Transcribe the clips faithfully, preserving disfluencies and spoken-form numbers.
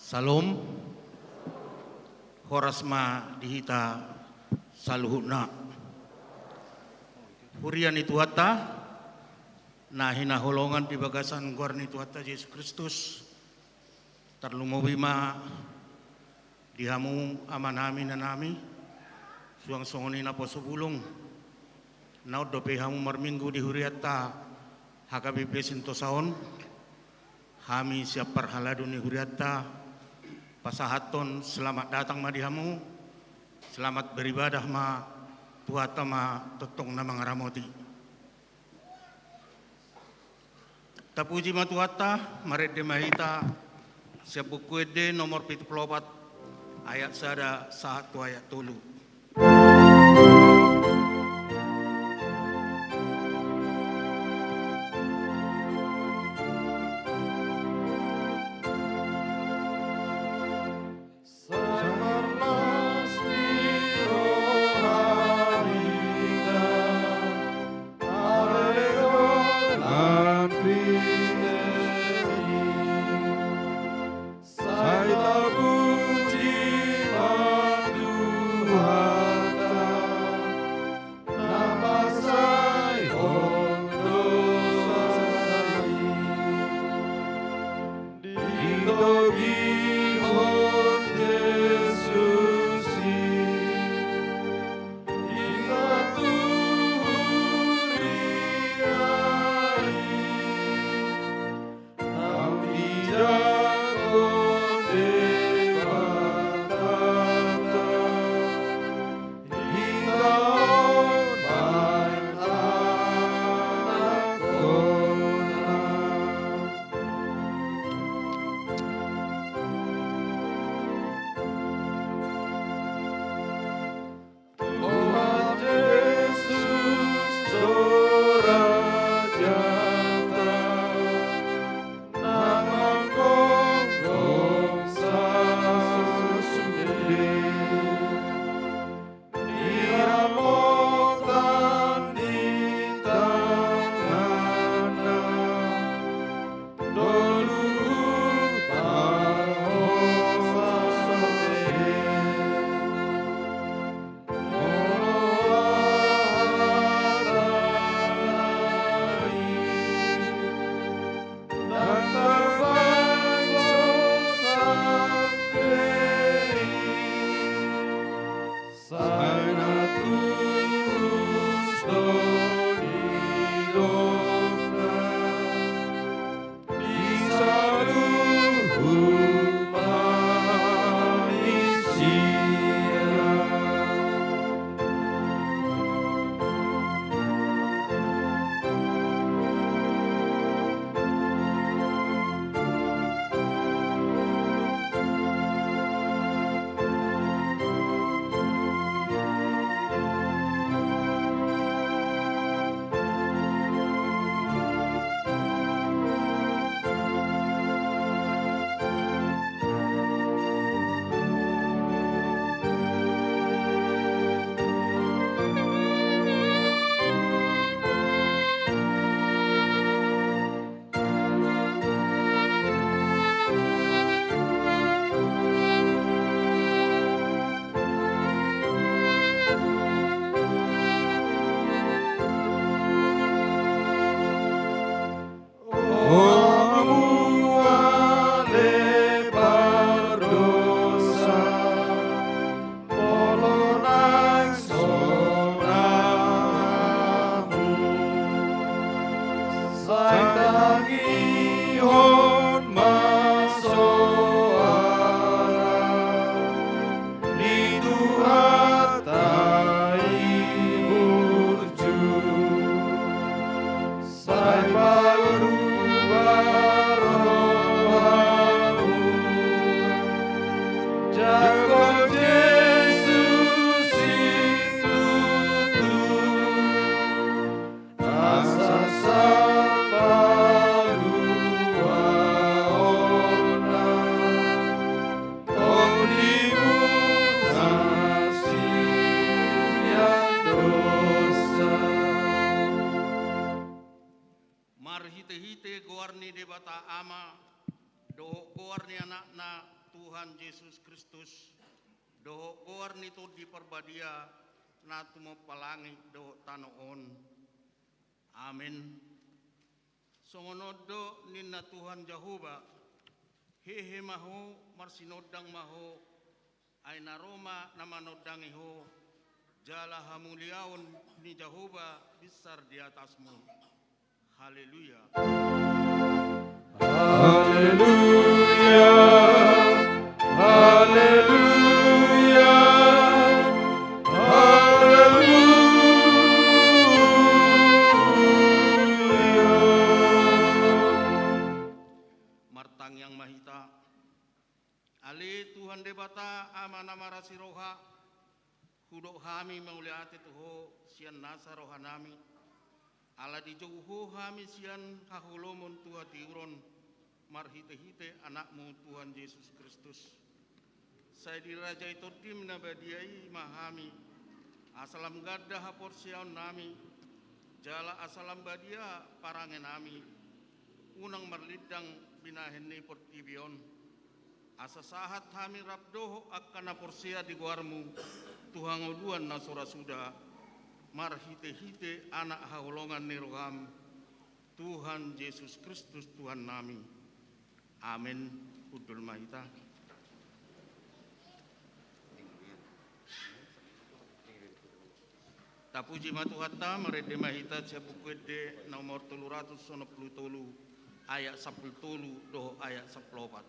Salom. Horas ma di hita saluhutna. Huria ni Tuhanta na hinaholongan di bagasan goar ni Tuhanta Jesus Kristus, tarlumobi ma di hamu amanami, inanami, suang songon i naposo bulung, na on dope hamu marminggu di hurianta H K B P Sentosa on. Hami sian parhalado ni hurianta pasahathon selamat datang ma di hamu, selamat beribadah ma, Tuhanta ma tongtong na mangaramoti. Tapuji ma Tuhanta, marende ma hita sian Buku Ende nomor pitu pulu opat, ayat sada sahat tu ayat tolu. Sai tapuji ma Tuhanta, na pasahathon dosa i. Ditogihon Jesus i hita tu huria i. Naung dijangkon Debata hita on manang anakhonna. Tuhan Jesus, do rajanta, na manggomgom sasude di ramotan ni tanganna. Dolu parhorasan i. Molo aha hata i, ndang tarbahen so sampe i. Sai na tulus do nidokna di saluhut manisia. O hamu ale pardosa, molo naeng sonang hamu, sai tangihon ma soara ni Tuhanta i burju. Sai parubar rohamu, jangkon Jesus i tutu, asa saparubaonna. Tondimuna sian dosa. Marhitehite goar ni Debata Ama, dohot goar ni Anakna, Tuhan Jesus Kristus, dohot goar ni Tondi Parbadia, na tumompa langit dohot tano on. Amen. Songon on do ninna Tuhan Jahowa, hehe ma ho, marsinondang ma ho, ai na ro ma na manondangi ho, jala hamuliaon ni Jahowa binsar di atasmu. Haleluya. Haleluya. Haleluya. Haleluya. Martangiang ma hita. Ale Tuhan Debata, Ama na marasi roha, hudok hami mauliate tu Ho sian nasa rohanami, ala dijou Ho hami sian haholomon tu hatiuron, marhitehite Anakmu Tuhan Jesus Kristus. Sai dirajai Tondim na badia i ma hami, asa lam ganda haporseaonnami, jala asa lam badia parangenami, unang marlindang binahen ni portibi on. Asa sahat hami rap dohot angka na porsea di goarmu tu hangoluan na so ra suda, marhitehite Anak haholongan ni roham, Tuhan Jesus Kristus Tuhannami. Amen. Hundul ma hita. Tapuji ma Tuhanta, marende ma hita sian Buku Ende nomor tolu ratus onom pulu tolu, ayat sampulu tolu dohot ayat sampulu opat.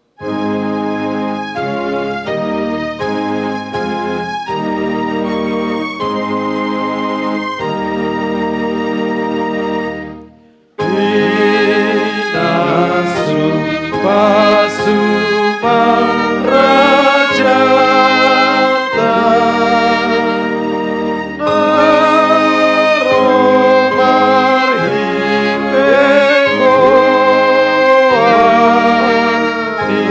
Pinasumba-sumba raja ta, na ro marhite goar ni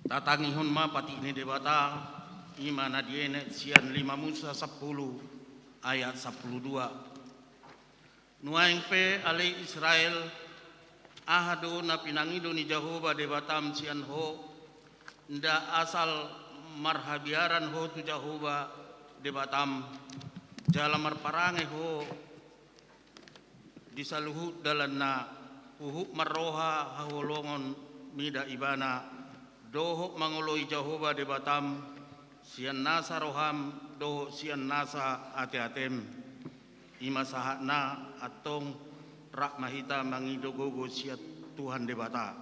Tatangihon ma patik ni Debata, i ma na dienet sian lima Musa sampulu ayat sampulu dua. Nuaeng pe, ale Israel, aha do na pinangido ni Jahowa Debatam sian ho? Nda asal marhabiaran ho tu Jahowa Debatam, jala marparange ho di saluhut dalanna, huhut marroha haholongon mida Ibana, dohot mangoloi Jahowa Debatam sian nasa roham dohot sian nasa ateatem. I ma sahatna. Antong rap ma hita mangido gogo sian Tuhan Debata.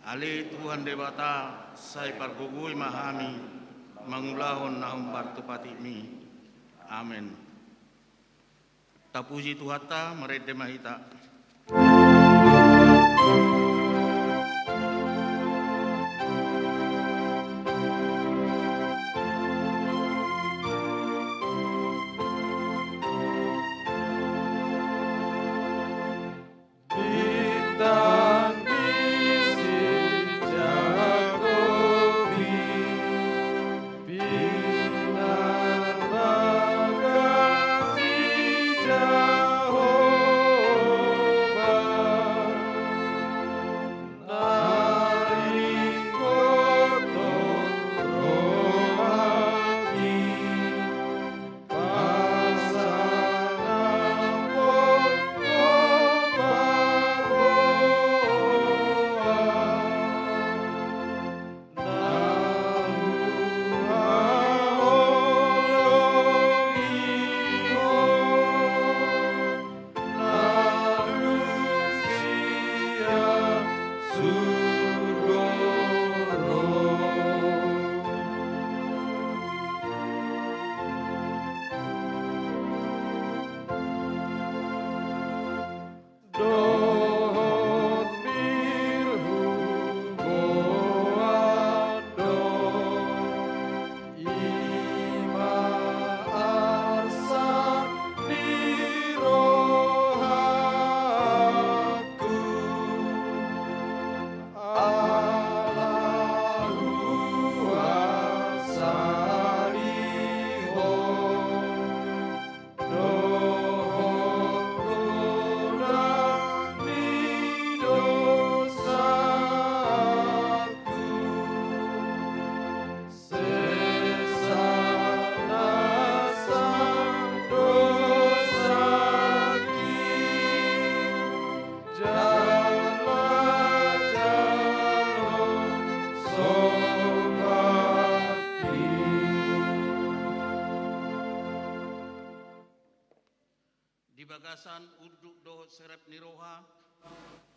Ale Tuhan Debata, sai pargogoi ma hami mangulahon na hombar tu patikmi. Amen. Tapuji Tuhanta, marende ma hita. Bintang di si Jakob i, pinarbagas di Jahowa, na ringkot do rohangki. Dohot pir huboan do, i ma arsak ni rohangku. Ala huasali ho dohot godang ni dosangku. Sesa nasa dosangki, jala jalo sombangi. Di bagasan unduk dohot serep ni roha,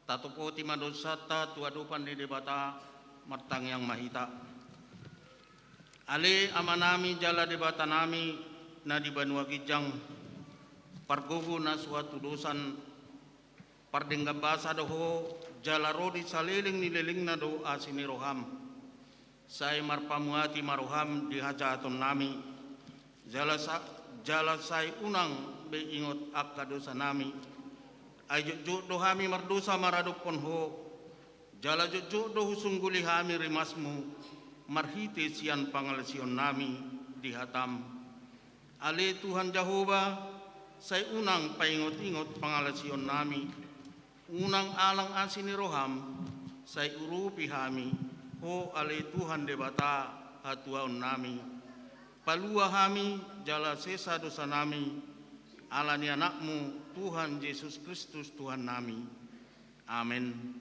tatopoti ma dosanta tu adopan ni Debata. Martangiang ma hita. Ale Amanami jala Debatanami na di banua ginjang, pargogo na so hatudosan, pardenggan basa do Ho, jala ro di saleleng ni lelengna do asi ni roham. Sai marpamuati ma roham di hajahatonnami, jala sa-, jala sai unang be ingot angka dosanami. Ai jotjot do hami mardosa maradophon Ho, jala jotjot do husungguli hami rimasmu marhite sian pangalaosionnami di hatam. Ale Tuhan Jahowa, sai unang paingotingot pangalaosionnami, unang alang asi ni roham, sai urupi hami Ho, ale Tuhan Debata hatuaonnami. Palua hami jala sesa dosanami, ala ni Anakmu Tuhan Jesus Kristus Tuhannami. Amen.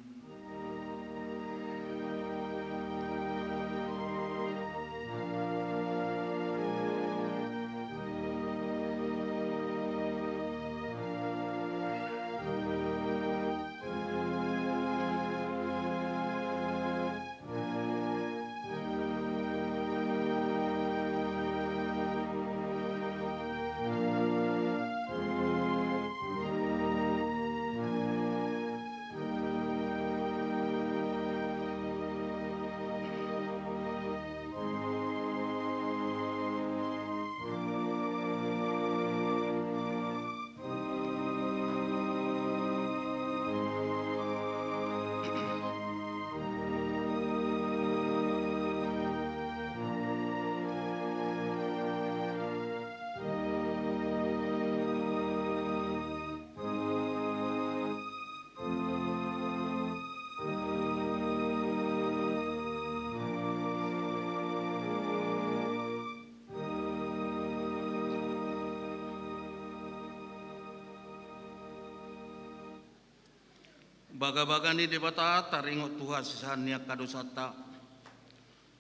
Bagabaga ni Debata taringot tu hasesaan ni angka dosanta.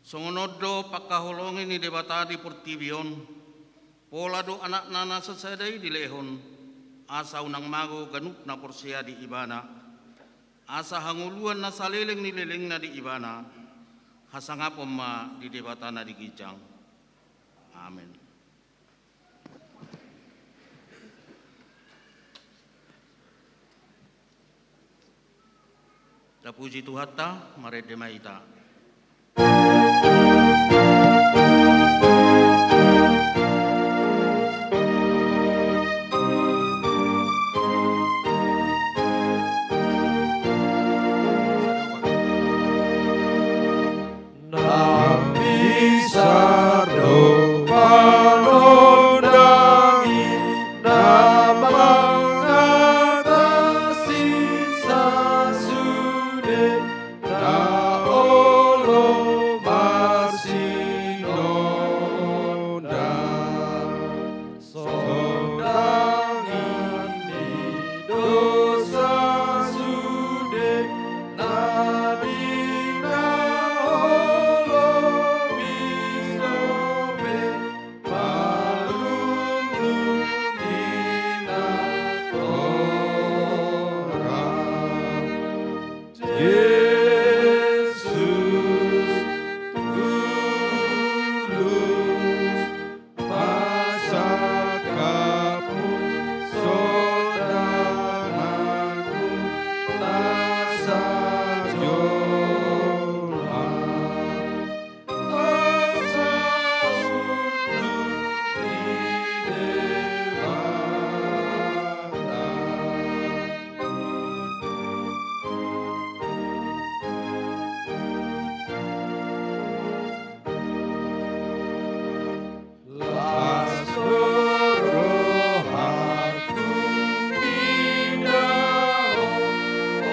Songon on do pangkaholongi ni Debata di portibi on. Pola do Anakna na sasada i dilehon, asa unang mago ganup na porsea di Ibana, asa hangoluan na saleleng ni lelengna di Ibana. Hasangapon ma di Debata na di ginjang. Amen. Tapuji Tuhanta, marende ma hita. Na bisar do panondangi, na mangatasi sasude, na olo marsinondang. Sondangi ni dosa sude, na di na olo misope, malungun di na torang. Jesus, tulus ma sangkapmu, sondanganmu na sajolma. Asa unduk di Debata. Las do rohangku mida Ho, o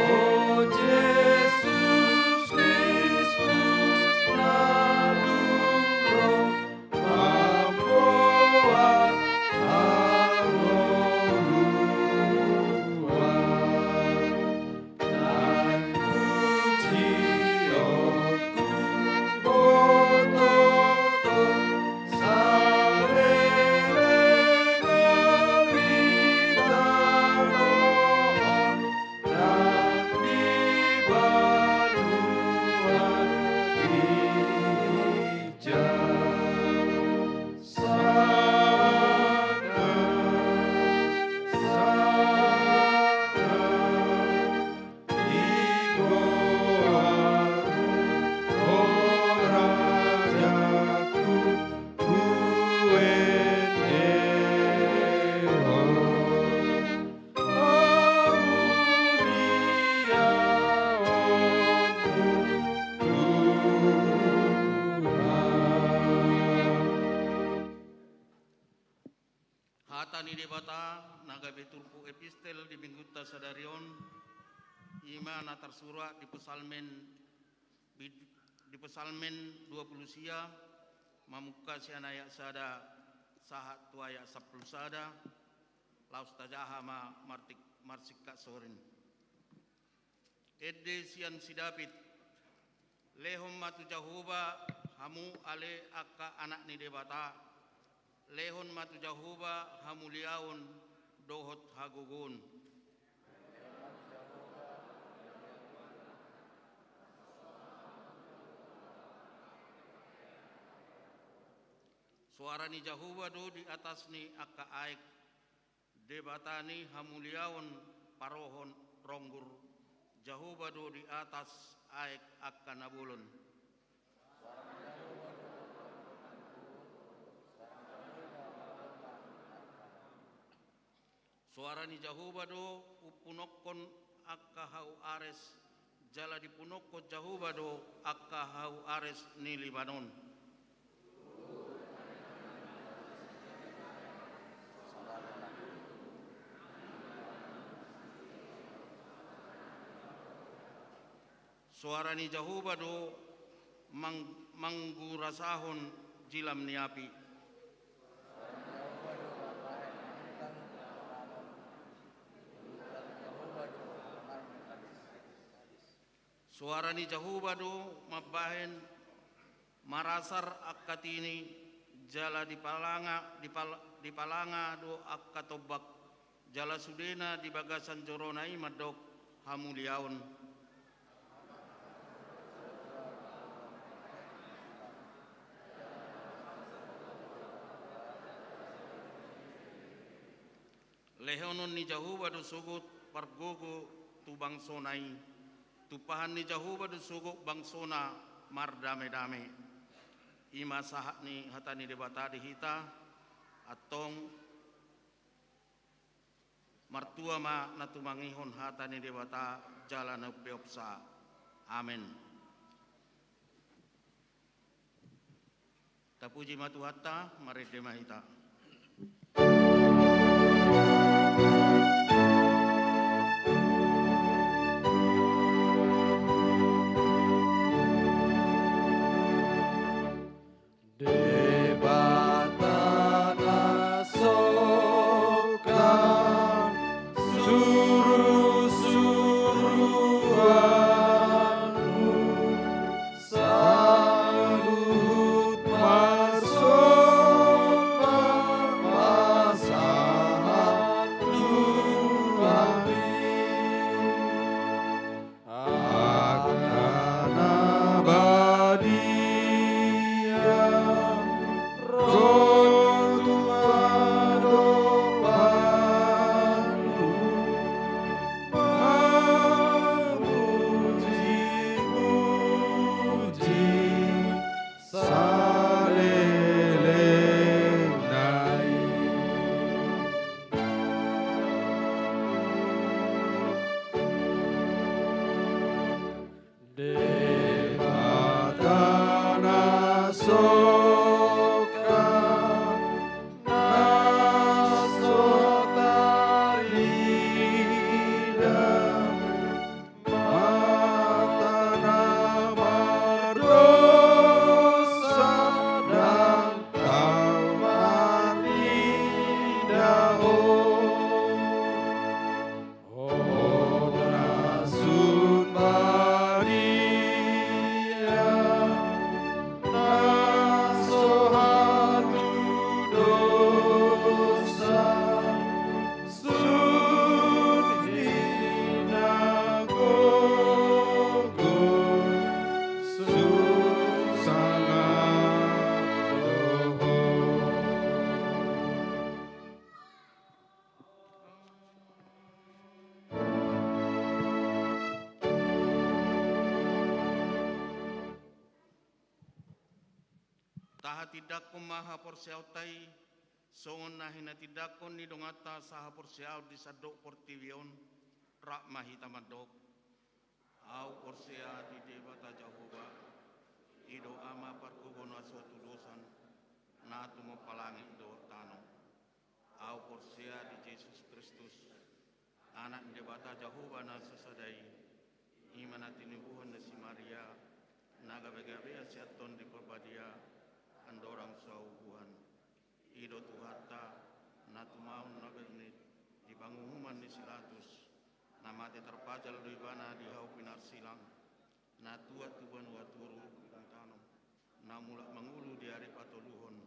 Jesus Kristus na dung ro mamboan hangoluan. Hata ni Debata na gabe turpuk epistel di Minggunta sadari on, i ma na tarsurat di Psalmen, di Psalmen dua pulu sia, mamungka sian ayat sada sahat tu ayat sampulu sada, laos tajaha ma martik-, marsingkat sorin. Ende sian si David. Lehon ma tu Jahowa hamu ale angka anak ni Debata. Lehon ma tu Jahowa hamuliaon dohot hagogoon. Soara ni Jahowa do di atas ni angka aek. Debata ni hamuliaon, parohon, ronggur, Jahowa do di atas aek angka na bolon. Soara ni Jahowa do umpunokkon angka hau Ares, jala dipunokkon Jahowa do angka hau Ares ni Libanon. Soara ni Jahowa do mang-, manggurasahon jilam ni api. Soara ni Jahowa do mambahen marasar angka tini, jala dipalanga, dipal-, dipalanga do angka tombak, jala sudena di bagasan jorona i mandok hamuliaon. Lehonon ni Jahowa do sogot pargogo tu bangsona i. Tumpahan ni Jahowa do sogot bangsona mardame-dame. I ma sahat ni hata ni Debata di hita, antong martua ma na tumangihon hata ni Debata jala na umpeopsa. Amen. Tapuji ma Tuhanta, marende ma hita. Debata na songkan, suru-suruanmu saluhut marsomba pasahat tu hami. Angka na badia ro tu adopanmu, mamuji-muji salelengna i. Debata na songkan, na so tarida, mata na mardosa ndang tau marnida ho. Ho na sun badia, na so hatudosan, sun hinagogo, sun sangap do ho. Tahatindangkon ma haporseaonta i, songon na hinatindangkon ni donganta sahaporseaon di sandok portibi on, rap ma hita mandok. Ahu porsea di Debata Jahowa, i do Ama pargogo na so hatudosan, na tumompa langit dohot tano. Ahu porsea di Jesus Kristus, Anak ni Debata Jahowa na sasada i, i ma na tinubuhon ni si Maria, na gabe-gabean sian Tondi Parbadia, andorang so haubuhan. I do Tuhanta, na tumaon na bernit, di panguhuman ni si Latus, na mate tarpajal do ibana di hau pinarsilang, na tuat tu banua toru, di tano, na mulak mangolu di ari patoluhon,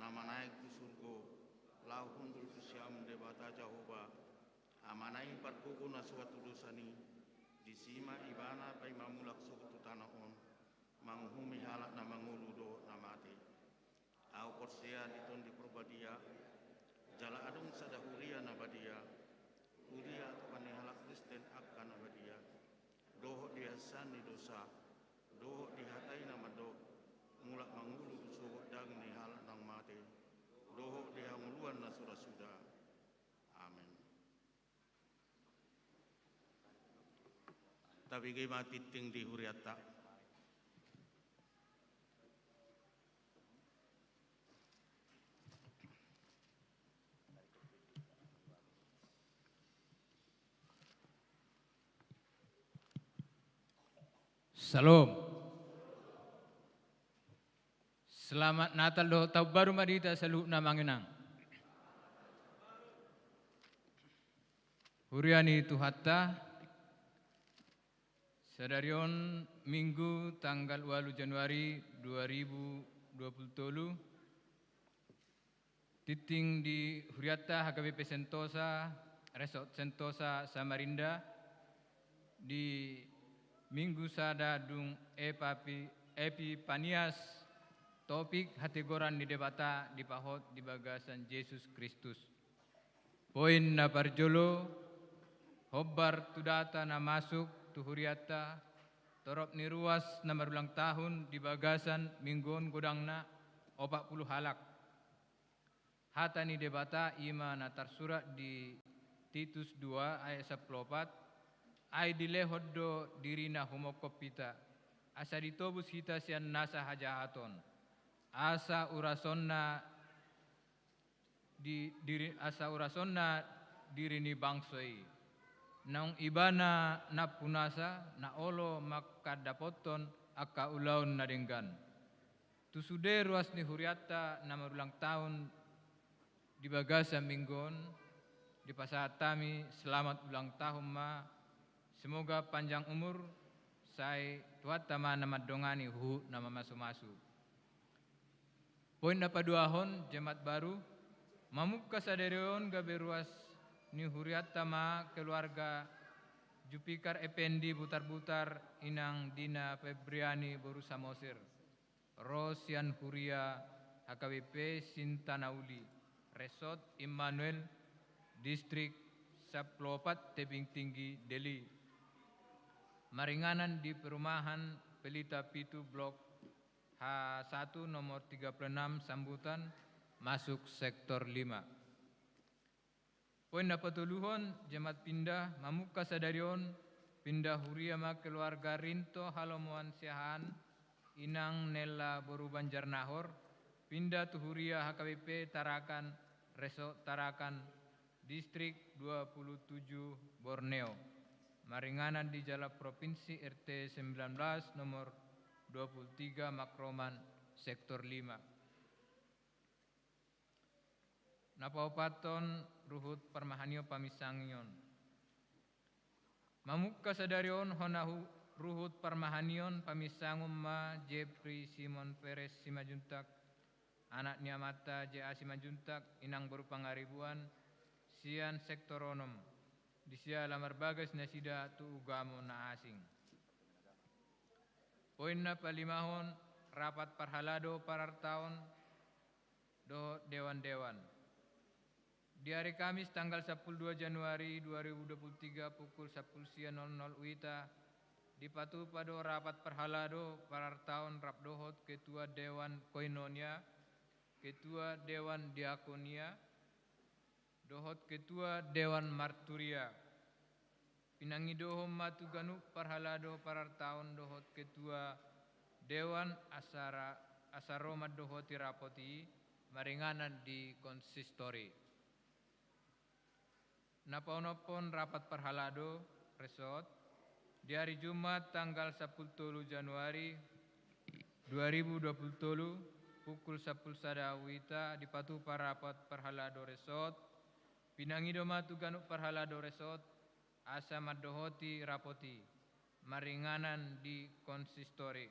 na manaek tu surgo, laho hundul tu siamun Debata Jahowa, Amana i pargogo na so hatudosan i, disi ma ibana paima mulak sogot tu tano on, manguhumi halak na mangolu dohot na mate. Ahu porsea di Tondi Parbadia, jala adong sada huria na badia, huria atopan ni halak Kristen angka na badia, dohot di hasesaan ni dosa, dohot di hata i na mandok, mulak mangolu do sogot daging ni halak naung mate, dohot di hangoluan na so ra suda. Amen. Tabege ma tingting di hurianta. Syalom. Selamat Natal dohot Taon Baru ma di hita saluhutna, amang inang. Huria ni Tuhanta, Sadari on Minggu tanggal ualu Januari dua ribu dua puluh tolu, tingting di hurianta H K B P Sentosa, Resort Sentosa Samarinda, di Minggu sada dung Epapi-, Epipanias, topik hategoran ni Debata dipahot di bagasan Jesus Kristus. Poin na parjolo, hombar tu data na masuk tu hurianta, torop ni ruas na marulang tahun di bagasan Minggu on godangna opat pulu halak. Hata ni Debata i ma na tarsurat di Titus dua ayat sampulu opat, ai dilehon do dirina humongkop hita, asa ditobus hita sian nasa hajahaton, asa urasonna di diri, asa urasonna diri ni bangso i. Naung ibana nampunasa na olo manghandapothon angka ulaon na denggan. Tu sude ruas ni hurianta na marulang tahun di bagasan Minggu on, dipasahat hami selamat ulang tahun ma, semoga panjang umur, sai Tuhanta ma na mandongani huhut na mamasumasu. Poin na paduahon, jemaat baru, mamungka sadari on gabe ruas ni hurianta ma keluarga Jupikar Ependi Butarbutar, inang Dina Febriani boru Samosir, ro sian huria H K B P Sintanauli, Resort Immanuel, Distrik sampulu opat Tebing Tinggi, Deli, maringanan di perumahan Pelita pitu, blok H satu nomor tiga puluh enam Sambutan, masuk sektor lima. Poin na patoluhon, jemaat pindah, mamungka sadari on pindah huria ma keluarga Rinto Halomoan Siahaan, inang Nella boru Banjarnahor, pindah tu huria H K B P Tarakan, Resort Tarakan, Distrik dua puluh tujuh, Borneo, maringanan di Jalan Provinsi, R T sembilan belas nomor dua puluh tiga Makroman, sektor lima. Na paopathon, ruhut parmahanion paminsangion. Mamungka sadari on hona hu-, ruhut parmahanion paminsangon ma Jeffrey Simon Peres Simanjuntak, anak ni amanta J A Simanjuntak, inang boru Pangaribuan, sian sektor onom, di siala marbagas nasida tu ugamo na asing. Poin na palimahon, rapat parhalado parartaon dohot dewan-dewan. Di ari Kamis tanggal sampulu dua Januari dua ribu dua puluh tiga pukul sampulu sia nol nol wita, dipatupa do rapat parhalado parartaon rap dohot Ketua Dewan Koinonia, Ketua Dewan Diakonia, dohot Ketua Dewan Marturia. Pinangidohon ma tu ganup parhalado parartaon dohot Ketua Dewan asa ra-, asa ro mandohoti rapot i maringanan di konsistori. Na paonomhon, rapat parhalado resort, di ari Jumat tanggal sampulu tolu Januari dua ribu dua puluh tolu, pukul sampulu sada wita, dipatupa rapat parhalado resort. Pinangido ma tu ganup parhalado resort asa mandohoti rapot i maringanan di konsistori.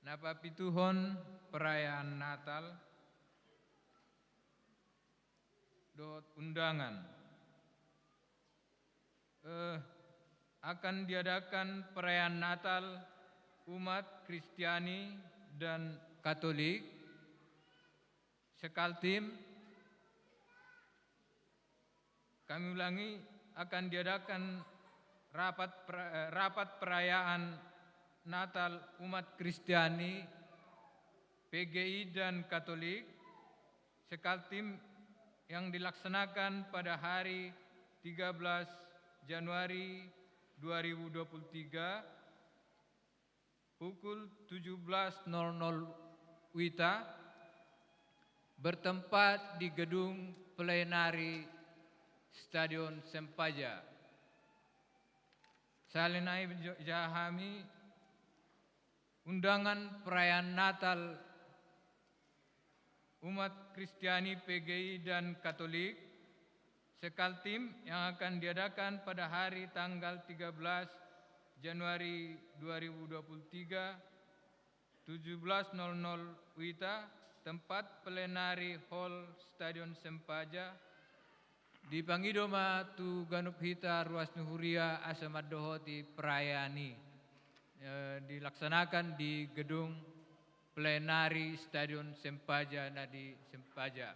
Na papituhon, perayaan Natal dohot undangan. Eh, akan diadakan perayaan Natal umat Kristiani dan Katolik. Sekaltim, kami ulangi, akan diadakan rapat per-, eh, rapat perayaan Natal umat Kristiani, P G I dan Katolik, Sekaltim, yang dilaksanakan pada hari tiga belas Januari dua ribu dua puluh tiga, pukul tujuh belas nol nol wita, bertempat di gedung plenari Stadion Sempaja. Sahali nai jo-, jaha hami, undangan perayaan Natal umat Kristiani, P G I dan Katolik, Sekaltim, yang akan diadakan pada hari tanggal tiga belas Januari dua ribu dua puluh tiga, tujuh belas nol nol WITA, tempat Plenary Hall Stadion Sempaja. Dipangido ma tu ganup hita ruas ni huria asa mandohoti perayaan i, eh, dilaksanakan di gedung Plenary Stadion Sempaja na di Sempaja.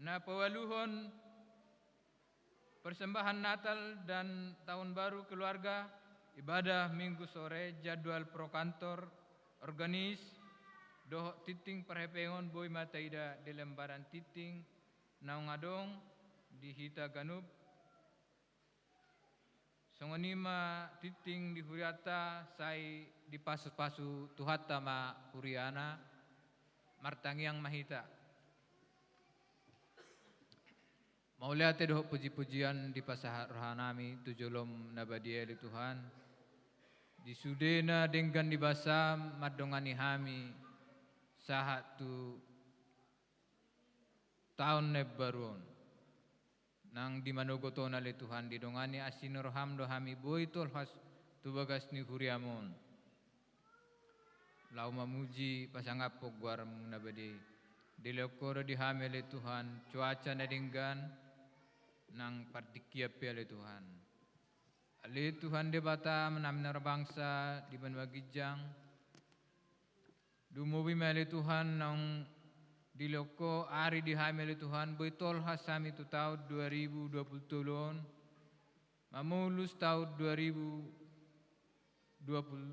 Na paualuhon, persembahan Natal dan Tahun Baru keluarga, ibadah Minggu sore, jadwal pro kantor, organis, dohot tingting parhepengon boi ma taida di lembaran tingting naung adong di hita ganup. Songon i ma tingting di hurianta, sai dipasupasu Tuhanta ma huriana. Martangiang ma hita. Mauliate dohot pujipujian dipasahat rohanami tu jolom na badia i ale Tuhan. Di sudena denggan ni basam mandongani hami sahat tu taon na imbaru on. Nang di manogot on ale Tuhan, didongani asi ni roham do hami boi tolhas tu bagas ni huriam on. Laho mamuji pasangaphon goarmu na badia i. Dilehon Ho do di hami ale Tuhan cuaca na denggan nang partingkian pe ale Tuhan. Ale Tuhan Debata, amanami na marbangsa di banua ginjang, lumobi ma ale Tuhan naung dilehon Ho ari di hami ale Tuhan, boi tolhas hami tu taon dua ribu dua puluh tolu on, mamolus taon dua ribu dua puluh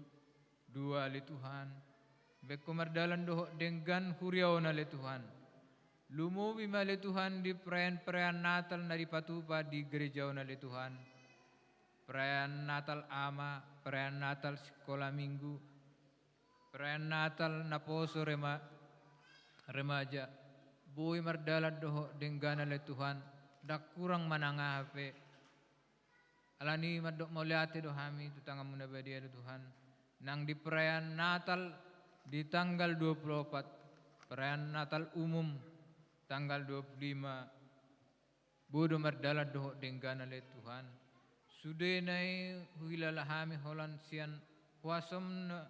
dua ale Tuhan. Baen Ho mardalan dohot denggan huria on ale Tuhan. Lumobi ma ale Tuhan di perayaan-perayaan Natal na dipatupa di gereja on ale Tuhan. Perayaan Natal ama, perayaan Natal sikola minggu, perayaan Natal naposo rema-, remaja. Boi mardalan dohot denggan ale Tuhan, ndang kurang manang aha pe. Alani i mandok mauliate do hami tu tanganmu na badia ale Tuhan. Nang di perayaan Natal di tanggal dua puluh opat, perayaan Natal umum tanggal dua puluh lima, boi do mardalan dohot denggan ale Tuhan. Sudena i huhilala hami holan sian huasom na,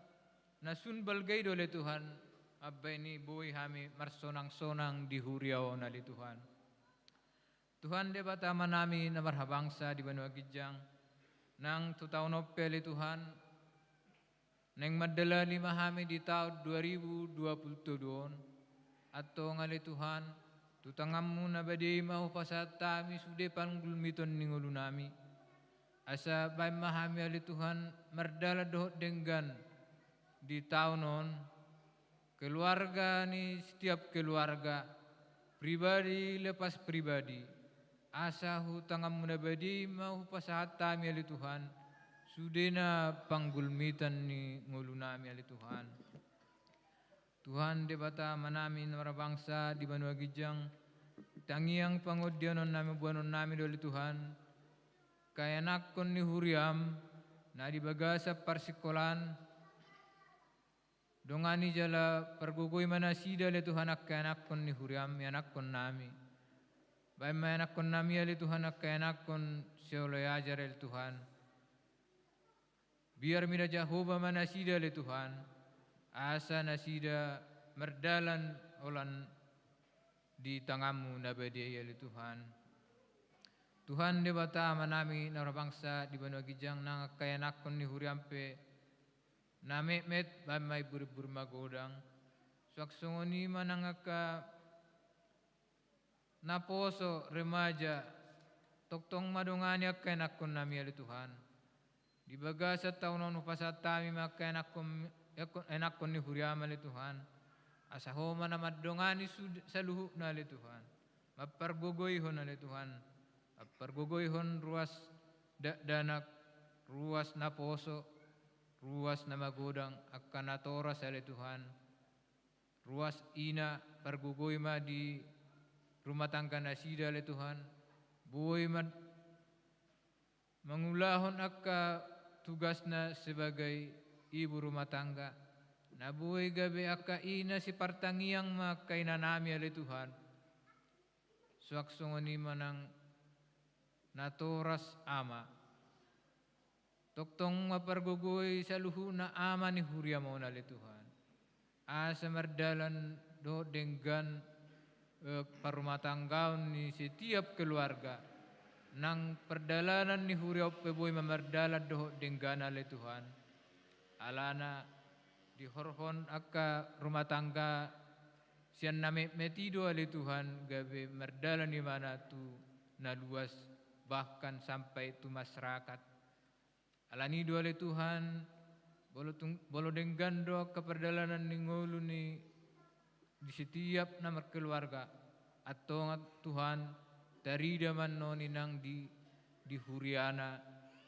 na sun balga i do ale Tuhan. Mambaen i boi hami marsonangsonang di huria on ale Tuhan. Tuhan Debata amanami na marhabangsa di banua ginjang, nang tu taon on pe ale Tuhan, naeng mandalani ma hami di taon dua ribu dua puluh tolu on. Antong ale Tuhan, tu tanganmu na badia i ma hupasahat hami sude panggulmiton ni ngolunami. Asa baen ma hami ale Tuhan mardalan dohot denggan di taon on, keluarga ni setiap keluarga, pribadi lepas pribadi. Asa tu tanganmu na badia i ma hupasahat hami ale Tuhan sudena panggulmiton ni ngolunami ale Tuhan. Tuhan Debata amanami na marbangsa di banua ginjang, tangiang pangondianonnami, boanonnami do ale Tuhan, angka ianakhon ni huriam na di bagasan parsikolaan, dongani jala pargogoi ma nasida ale Tuhan angka ianakhon ni huriam, ianakhonnami. Baen ma ianakhonnami ale Tuhan angka ianakhon sioloi ajar ale Tuhan. Biar mida Jahowa ma nasida ale Tuhan, asa nasida mardalan holan di tanganmu na badia i ale Tuhan. Tuhan Debata amanami na marbangsa di banua ginjang, nang angka ianakhon ni huriam pe na metmet baen ma imburimbur magodang. Suang songon i ma nang angka naposo remaja, tongtong ma dongani angka ianakhonnami ale Tuhan. Di bagasan taon on hupasahat hami ma angka ianakhon, ianakhon ni huriam ale Tuhan. Asa Ho ma na mandongani sud-, saluhutna ale Tuhan. Mampargogoihon ale Tuhan. Mampargogoihon ruas dakdanak, ruas naposo, ruas na magodang, angka natoras ale Tuhan. Ruas ina, pargogoi ma di rumah tangga nasida ale Tuhan. Boi ma mangulahon angka tugasna sebagai ibu rumah tangga. Na boi gabe angka ina, sipartangiang ma angka inanami ale Tuhan. Suang songon i ma nang natoras ama. Tongtong ma pargogoi saluhutna ama ni huriam on ale Tuhan. Asa mardalan dohot denggan, eh, parumatanggaon ni setiap keluarga. Nang pardalanan ni huria on pe boi ma mardalan dohot denggan ale Tuhan. Alana dihorhon angka rumah tangga sian na metmet i do ale Tuhan, gabe mardalan imana tu na luas, bahkan sampai tu masyarakat. Alani do ale Tuhan, bolo tung-, bolo denggan do angka pardalanan ni ngolu ni di setiap na markeluarga. Antong Tuhan, tarida ma annon i nang di, di huriana,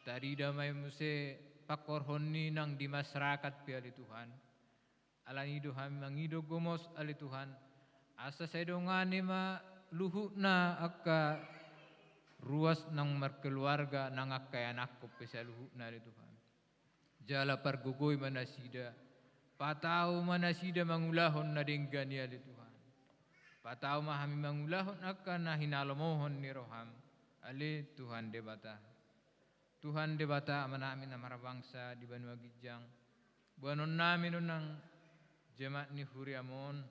tarida ma i muse pangkorhon ni nang di masyarakat pe ale Tuhan. Alani do hami mangido gomos ale Tuhan, asa sai dongani ma luhutna angka ruas nang markeluarga nang angka ianakhon pe saluhutna ale Tuhan. Jala pargogoi ma nasida, patau ma nasida mangulahon na denggan i ale Tuhan. Patau ma hami mangulahon angka na hinalomohon ni roham ale Tuhan Debata. Tuhan Debata Amanami na marbangsa di banua ginjang, boanonnami do nang jemaat ni huriam on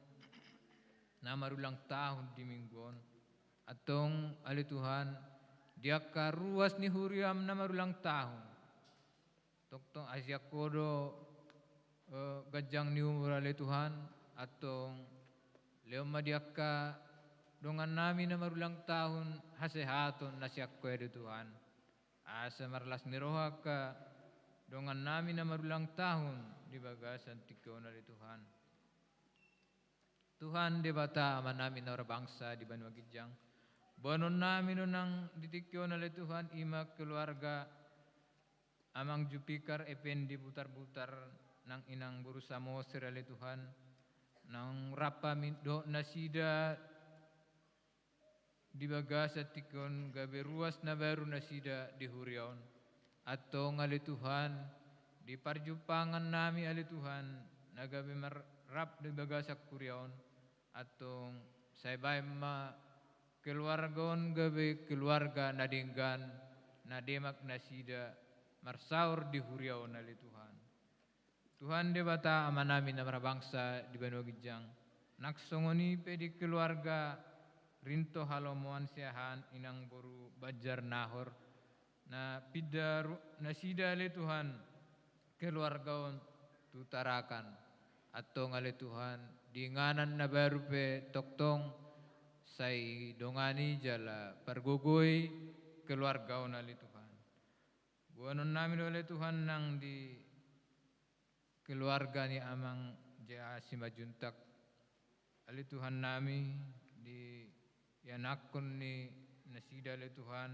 na marulang tahun di minggu on. Antong ale Tuhan, di angka ruas ni huriam na marulang tahun, tongtong asi angka do, eh, ganjang ni umur ale Tuhan. Antong lehon ma di angka dongannami na marulang tahun hasehaton na sian Ho ale Tuhan. Asa marlas ni roha angka dongannami na marulang tahun di bagasan tingki on ale Tuhan. Tuhan Debata Amanami na marbangsa di banua ginjang, boanonnami do nang di tingki on ale Tuhan, i ma keluarga Amang Jupikar Ependi Butarbutar nang Inang boru Samosir ale Tuhan, nang rap hami dohot nasida di bagasan tingki on gabe ruas na baru nasida di huria on. Antong ale Tuhan, di parjumpangannami ale Tuhan, na gabe mar-, rap di bagasan huria on, antong sai baen ma keluarga on gabe keluarga na denggan, na demak nasida marsaor di huria on ale Tuhan. Tuhan Debata Amanami na marbangsa di banua ginjang, nang songon i pe di keluarga Rinto Halomoan Siahaan Inang boru Banjar Nahor, na pinda ru-, nasida ale Tuhan keluarga on tu Tarakan. Antong ale Tuhan, di inganan na baru pe tongtong sai dongani jala pargogoi keluarga on ale Tuhan. Boanonnami do ale Tuhan nang di keluarga ni Amang J A Simanjuntak. Ale Tuhannami, di ianakhon ni nasida ale Tuhan,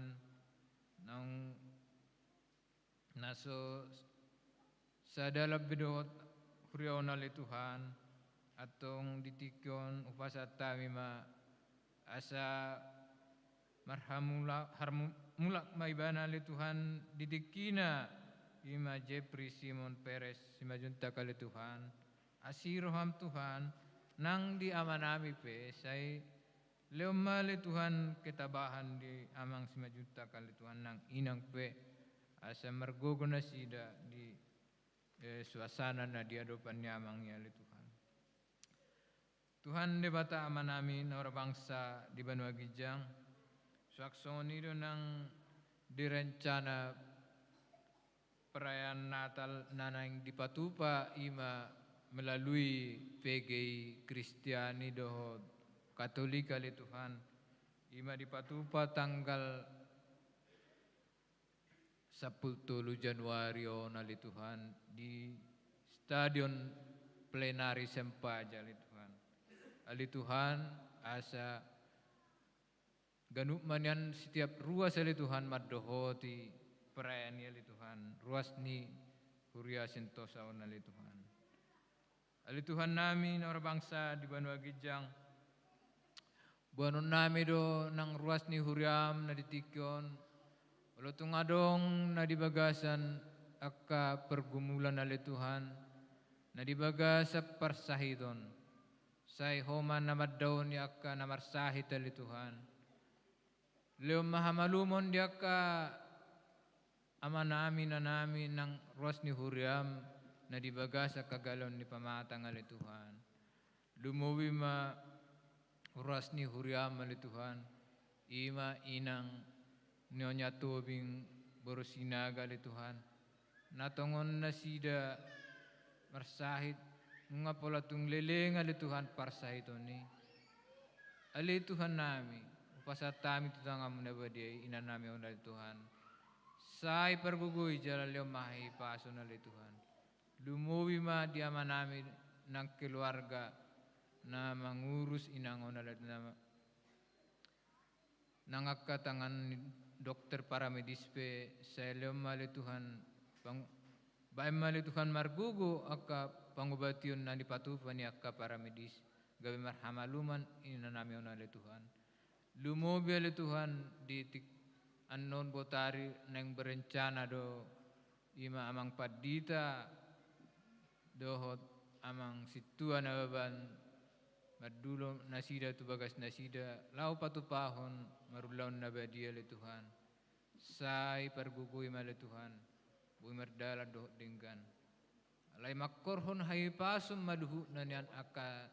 naung na so sadalan be dohot huria on ale Tuhan, antong di tingki on hupasahat hami ma asa marhamula-, harmu-, mulak ma ibana ale Tuhan di tingkina, i ma Jepri Simon Peres Simanjuntak ale Tuhan. Asi roham Tuhan, nang di amanami pe sai lehon ma ale Tuhan ketabahan di Amang Simanjuntak ale Tuhan nang inang pe, asa margogo nasida di, eh, suasana na di adopan ni Amang i ale Tuhan. Tuhan Debata Amanami na marbangsa di banua ginjang, suang songon i do nang di rencana perayaan Natal na naeng dipatupa i ma melalui P G I Kristiani dohot Katolik ale Tuhan, i ma dipatupa tanggal sampulu tolu Januari on ale Tuhan di Stadion Plenari Sempaja ale Tuhan. Ale Tuhan, asa ganup ma nian setiap ruas ale Tuhan mandohoti perayaan i ale Tuhan, ruas ni Huria Sentosa on ale Tuhan. Ale Tuhannami na marbangsa di banua ginjang, boanonnami do nang ruas ni huriam na di tingki on, olo tung adong na di bagasan angka pergumulan ale Tuhan, na di bagasan parsahiton. Sai Ho ma na mandaoni angka na marsahit ale Tuhan. Lehon ma hamalumon di angka amanami, inanami nang ruas ni huriaM na di bagasan hagaleon ni pamatang ale Tuhan. Lumobi ma ruas ni huriaM ale Tuhan, i ma inang Nyonya Tobing boru Sinaga ale Tuhan, na tongon nasida marsahit, nunga pola tung leleng ale Tuhan parsahiton i. Ale Tuhannami, hupasahat hami tu tanganMu na badia i inanami on ale Tuhan. Sai pargogoi jala lehon ma hahipason ale Tuhan. Lumobi ma di amanami nang keluarga na mangurus inang on ale Tuhan. Nang angka tangan ni dokter paramedis pe, sai lehon ma ale Tuhan, pang-, baen ma ale Tuhan margogo angka pangobation na dipatupa ni angka paramedis, gabe marhamaluman inanami on ale Tuhan. Lumobi ale Tuhan di tik-, annon botari naeng berencana do, i ma amang pandita, dohot amang sintua Nababan, mandulo nasida tu bagas nasida, laho patupahon marulaon na badia ale Tuhan. Sai pargogoi ma ale Tuhan, boi mardalan dohot denggan. Alai mangkorhon hahipason ma luhutna nian angka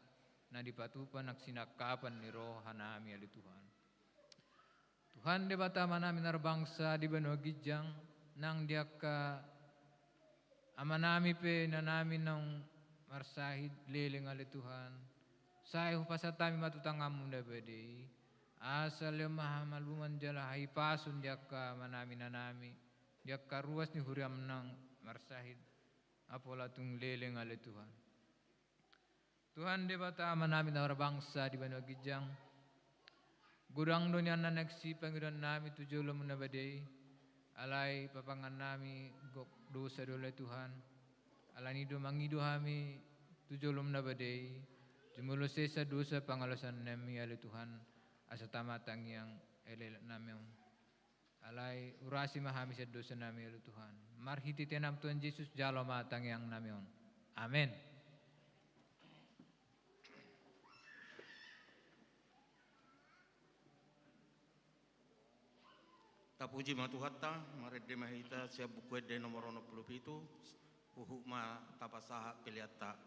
na dipatupa nang sinangkapan ni rohanami ale Tuhan. Tuhan Debata amanami na marbangsa di banua ginjang, nang di angka amanami pe inanami naung marsahit leleng ale Tuhan, sai hupasahat hami ma tu tanganMu na badia i, asa lehon ma hamaluman jala hahipason di angka amanami inanami, di angka ruas ni huriaM naung marsahit, apala tung leleng ale Tuhan. Tuhan Debata amanami na marbangsa di banua ginjang, godang do nian na naeng sipangidoannami tu joloM na badia i, alai papangannami gok dosa do ale Tuhan. Alani i do mangido hami tu joloM na badia i, jumolo sesa dosa pangalaosanami ale Tuhan, asa tama tangiang elek-eleknami on. Alai urasi ma hami sian dosanami ale Tuhan. Marhite itenaM Tuhan Jesus jalo ma tangiangnami on. Amen. Tapuji ma Tuhanta, marende ma hita sian Buku Ende nomor onom pulu pitu, huhut ma tapasahat peleanta.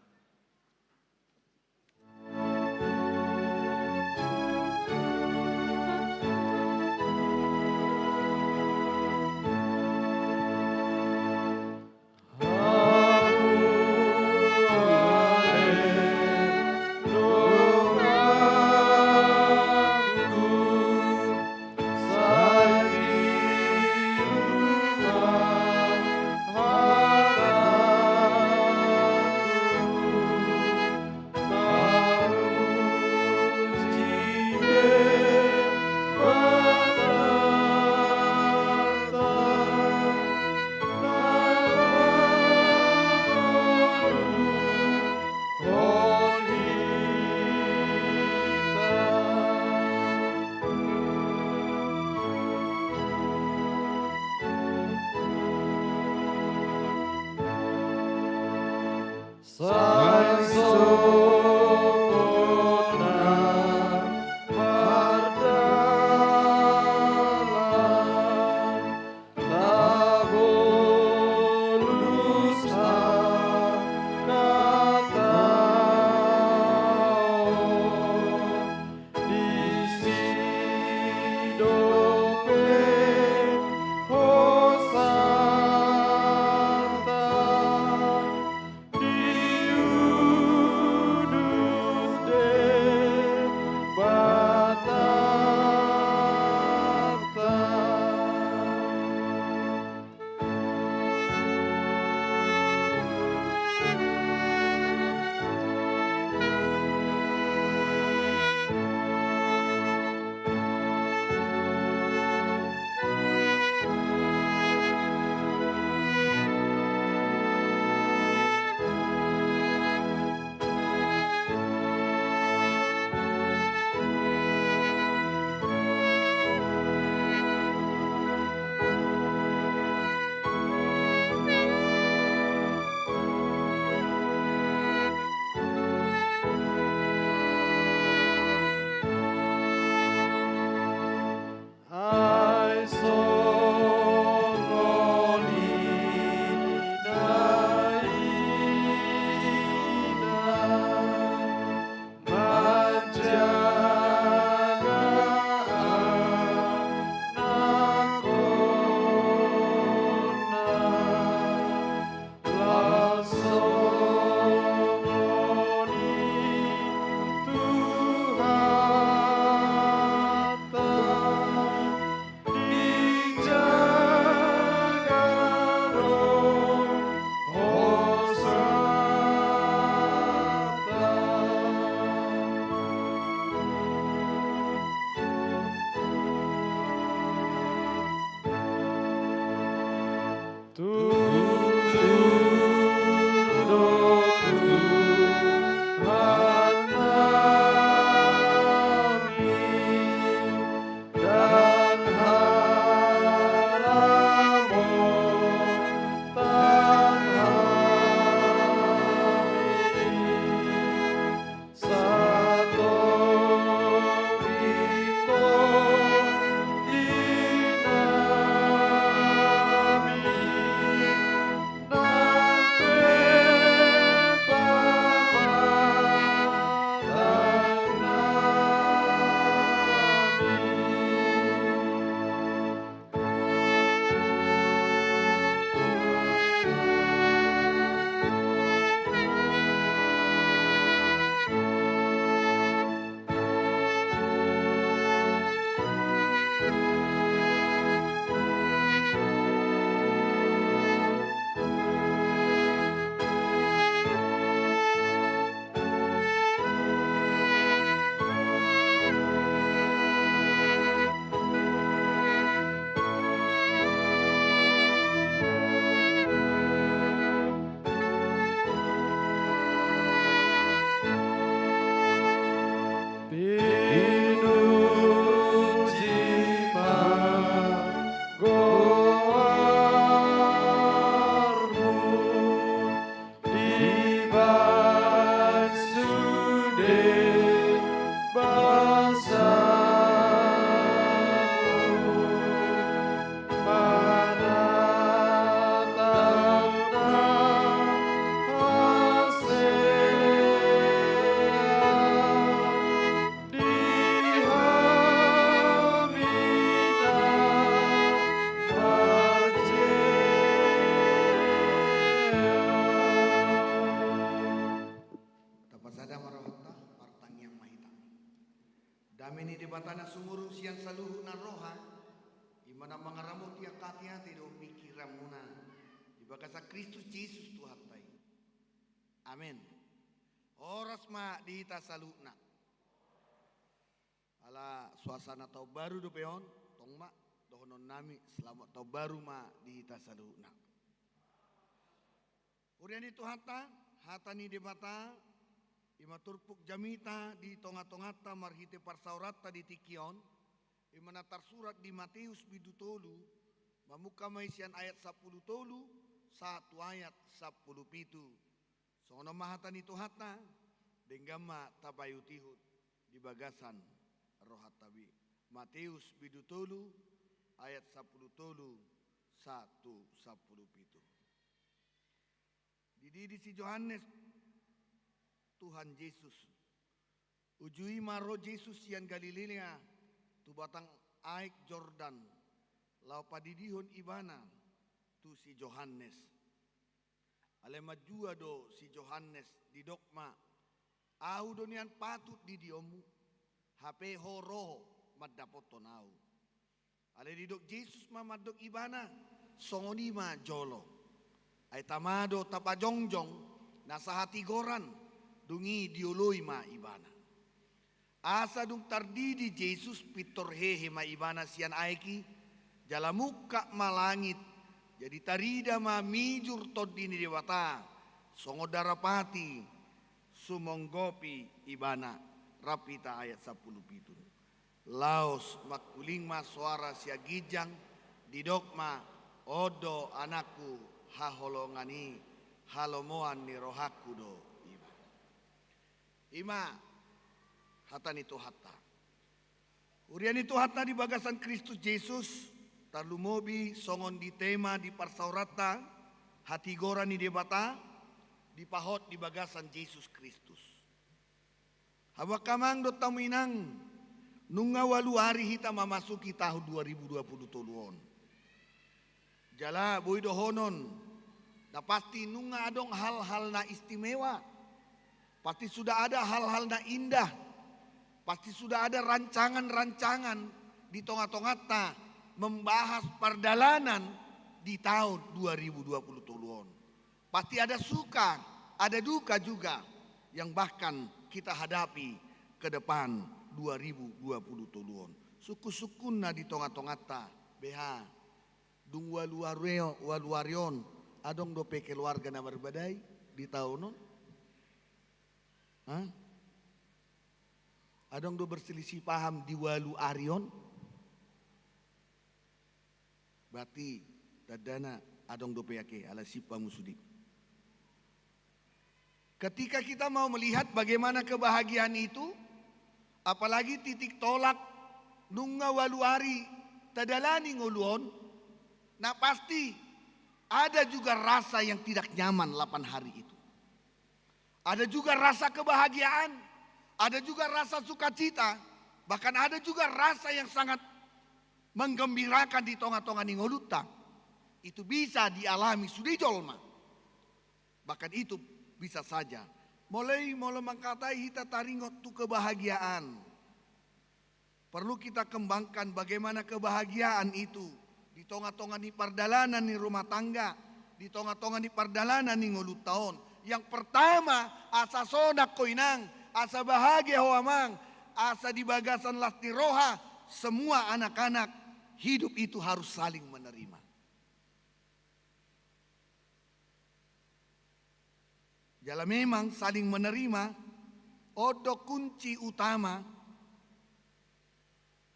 Dame ni Debata na sumurung sian saluhutna roha, i ma na mangaramoti angka ateate dohot pingkiranmuna di bagasan Kristus Jesus Tuhanta i. Amen. Horas ma di hita saluhutna. Ala suasana taon baru dope on, tong ma dohononnami selamat taon baru ma di hita saluhutna. Huria ni Tuhanta, hata ni Debata, i ma turpuk jamita di tongatonganta marhite parsaoranta di tingki on, i ma na tarsurat di Mateus bindu tolu, mamungka ma i sian ayat sampulu tolu sahat tu ayat sampulu pitu. Songon on ma hata ni Tuhanta, denggan ma tapaihutihut di bagasan rohanta be. Mateus bindu tolu ayat sampulu tolu sahat tu sampulu pitu. Dididi si Johannes Tuhan Jesus. Uju i ma ro Jesus sian Galilea tu batang aek Jordan, laho padidihon ibana tu si Johannes. Alai manjua do si Johannes, didok ma, "Ahu do nian patut didionmu, hape ho ro mandapothon ahu." Alai didok Jesus ma mandok ibana, "Songon i ma jolo. Ai tama do tapajongjong na sahatigoran." Dung i dioloi ma ibana. Asa dung tardidi Jesus, pintor hehe ma ibana sian aek i, jala mungkap ma langit, jadi tarida ma mijur Tondi ni Debata songon darapati sumonggopi ibana. Rap hita ayat sampulu pitu. Laos mangkuling ma soara sian ginjang, didok ma, "On do Anakku haholongan i, halomoan ni rohangku do ibana." I ma hata ni Tuhanta. Huria ni Tuhanta di bagasan Kristus Jesus, tarlumobi songon di tema di parsaoranta, hatigoran ni Debata, dipahot di bagasan Jesus Kristus. Hamu angka amang dohot hamu inang, nunga ualu ari hita mamasuki tahun dua ribu dua puluh tolu on. Jala boi dohonon, na pasti nunga adong hal-hal na istimewa. Pasti sudah ada hal-hal na indah. Pasti sudah ada rancangan-rancangan di tonga-tonganta membahas pardalanan di tahun dua ribu dua puluh tolu on. Pasti ada suka, ada duka juga yang bahkan kita hadapi ke depan dua ribu dua puluh tolu on. Sungkun-sungkunna di tonga-tonganta, beha, dung ualu ari, ualu ari on, adong dope keluarga na marbadai di tahun on? Hah? Adong do berselisih paham di ualu ari on? Berarti tandana adong dope ake, ala sip hamu sude. Ketika kita mau melihat bagaimana kebahagiaan itu, apalagi titik tolak nunga ualu ari tadalani ngolu on, na pasti ada juga rasa yang tidak nyaman lapan hari itu. Ada juga rasa kebahagiaan, ada juga rasa sukacita, bahkan ada juga rasa yang sangat menggembirakan di tonga-tonga ni ngolunta. Itu bisa dialami sude jolma. Bahkan itu bisa saja. Molo i, molo mangkatai hita taringot tu kebahagiaan, perlu kita kembangkan bagaimana kebahagiaan itu di tonga-tonga ni pardalanan ni rumah tangga, di tonga-tonga ni pardalanan ni ngolunta on. Yang pertama, asa sonang ho inang, asa bahagia ho amang, asa di bagasan las ni roha, semua anak-anak, hidup itu harus saling menerima. Jala memang saling menerima, on do kunci utama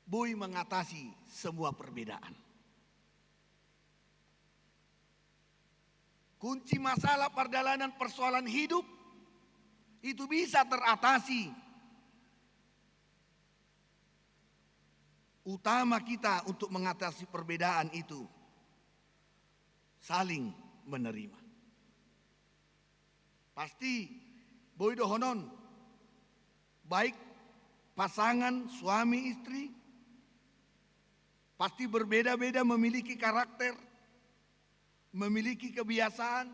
boi mengatasi semua perbedaan. Kunci masalah pardalanan persoalan hidup itu bisa teratasi. Utama kita untuk mengatasi perbedaan itu saling menerima. Pasti boi dohonon, baik pasangan suami istri, pasti berbeda-beda, memiliki karakter, memiliki kebiasaan,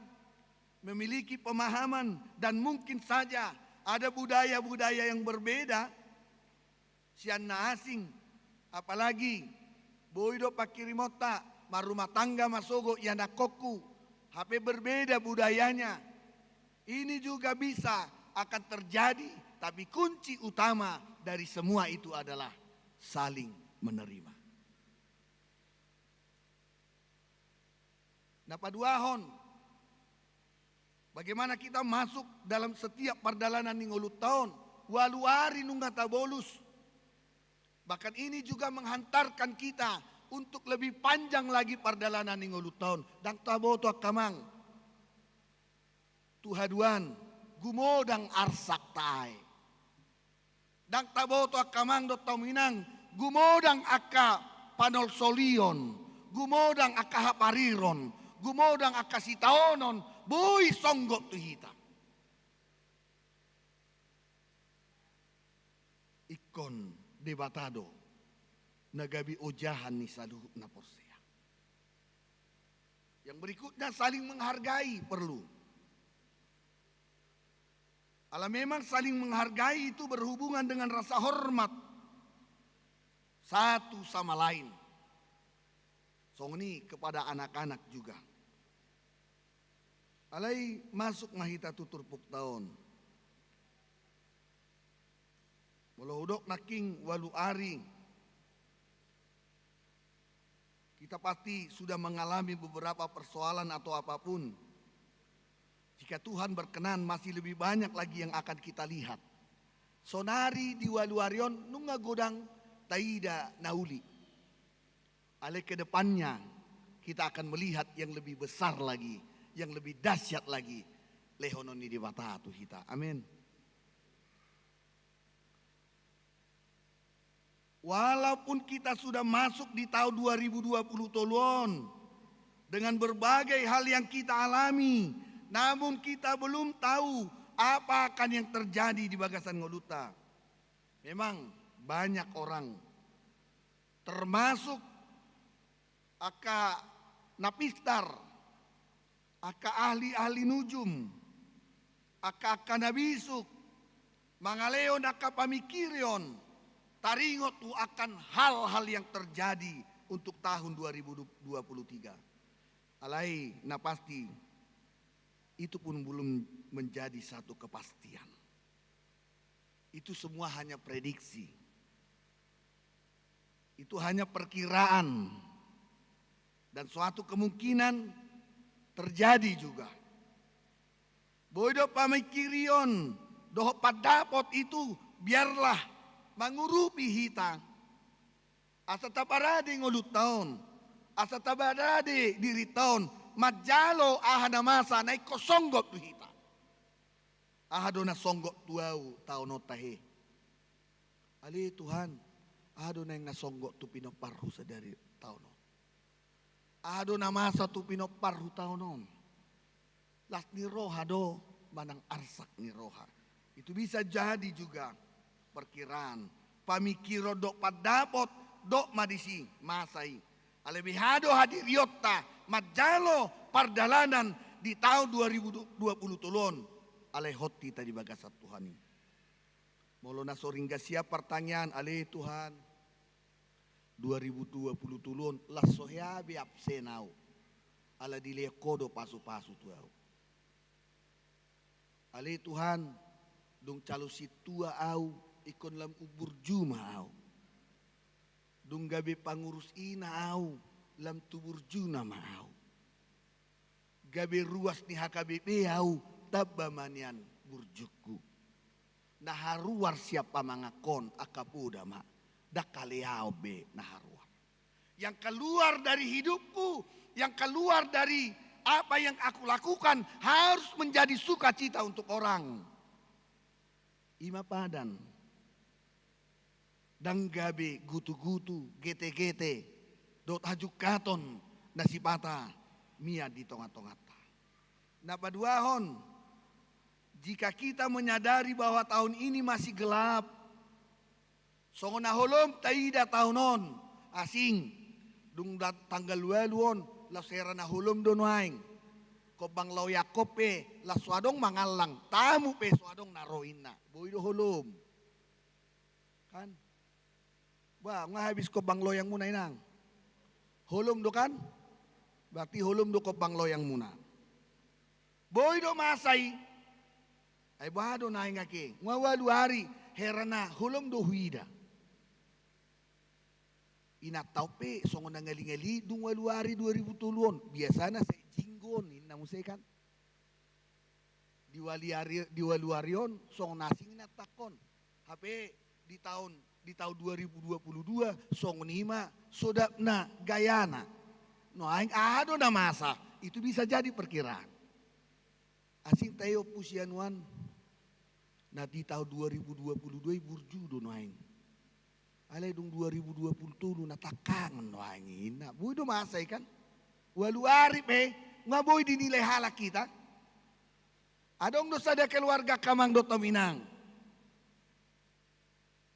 memiliki pemahaman, dan mungkin saja ada budaya-budaya yang berbeda. sian na asing, apalagi boi do pangkirimonta, marrumah tangga ma sogot ianakhonku, hape berbeda budayanya. Ini juga bisa akan terjadi, tapi kunci utama dari semua itu adalah saling menerima. Na paduahon, bagaimana kita masuk dalam setiap pardalanan ni ngolunta on, ualu ari nunga tabolus. Bahkan ini juga menghantarkan kita untuk lebih panjang lagi pardalanan ni ngolunta on. Ndang taboto angka amang. Tu haduan, gumodang arsakta i. Ndang taboto angka amang dohot hamu inang, gumodang angka panolsolion, gumodang angka hapariron, gumodang angka sitaonon, boi songgop tu hita. Ingkon Debata do na gabe ojahan ni saluhut na porsea. Yang berikutnya, saling menghargai perlu. Ala memang saling menghargai itu berhubungan dengan rasa hormat satu sama lain. Songon i kepada anak-anak juga. Alai masuk ma hita tu turpukta on. Molo hudok nangkin ualu ari, kita pasti sudah mengalami beberapa persoalan atau apapun. Jika Tuhan berkenan, masih lebih banyak lagi yang akan kita lihat. Sonari di ualu ari on nunga godang taida na uli. Alai ke depannya kita akan melihat yang lebih besar lagi, yang lebih dahsyat lagi. Lehonon ni Debata tu hita. Amin. Walaupun kita sudah masuk di tahun dua ribu dua puluh tolu on, dengan berbagai hal yang kita alami, namun kita belum tahu apa akan yang terjadi di bagasan ngolunta. Memang banyak orang, termasuk angka na pistar, angka ahli-ahli nujum, angka-angka na bisuk, mangalehon angka pamingkirion, taringot tu akan hal-hal yang terjadi untuk tahun dua ribu dua puluh tiga. Alai na pasti, itu pun belum menjadi satu kepastian. Itu semua hanya prediksi. Itu hanya perkiraan. Dan suatu kemungkinan terjadi juga. Boi do pamingkirion dohot pandapot itu biarlah mangurupi hita. Asa taparade ngolunta on, asa taparade dirinta on, manjalo aha na masa na ingkon songgop tu hita. Aha do na songgop tu ahu taon on tahe? Ale Tuhan, aha do naeng na songgop tu pinomparhu sadari taon on? Aha do na masa tu pinomparhu taon on? Las ni roha do manang arsak ni roha? Itu bisa jadi juga perkiraan, pamingkiron dohot pandapot, dok ma disi masa i. Alai beha do hadirionta manjalo pardalanan di taon dua ribu dua puluh tolu on, alai hot hita di bagasan Tuhan i. Molo na so ringgas ia partangiangan, ale Tuhan, dua ribu dua puluh tolu on las so hea be absen ahu, ala dilehon Ho do pasu-pasu tu ahu. Ale Tuhan, dung calon sintua ahu, ingkon lam umburju ma ahu. Dung gabe pangurus ina ahu, lam tu burjuna ma ahu. Gabe ruas ni H K B P ahu, tamba ma nian burjungku. Na haruar sian pamanganhon angka poda ma, ndang haleaon be na haruar. Yang keluar dari hidupku, yang keluar dari apa yang aku lakukan harus menjadi sukacita untuk orang. I ma padan. Ndang gabe gutu-gutu, gete-gete, dohot hajungkaton na sipata mian di tonga-tonganta. Na paduahon, jika kita menyadari bahwa tahun ini masih gelap, songon na holom taida taon on, asing, dung da-, tanggal ualu on, laos hera na holom do nuaeng. Hombang laho iangkon pe, laos so adong mangallang, tamu pe so adong na ro inna. Boi do holom. Kan? Bah, nga habis kobang loyangmuna, Inang? Holom do kan? Berarti holom do kobang loyangmuna. Boi do masa i. Ai boha do naeng ake? Nga ualu ari, herana holom do huida. Inanta on pe songon na ngali-ngali dung ualu ari dua ribu tolu on. Biasana sai jinggo on, ninna muse kan. Di ualu ari, di ualu ari on songon asing inanta on. Hape di taon, di taon dua ribu dua puluh dua songon i ma sodapna gayana. Nuaeng aha do na masa? Itu bisa jadi perkiraan. Asing tahe Ompu si anuan, na di taon dua ribu dua puluh dua i burju do nuaeng. Alai dung dua ribu dua puluh tolu na tangkangon nuaeng i, ninna. Boi do masa i kan? Ualu ari pe nga boi dinilai halak hita. Adong do sada keluarga angka amang dohot hamu inang.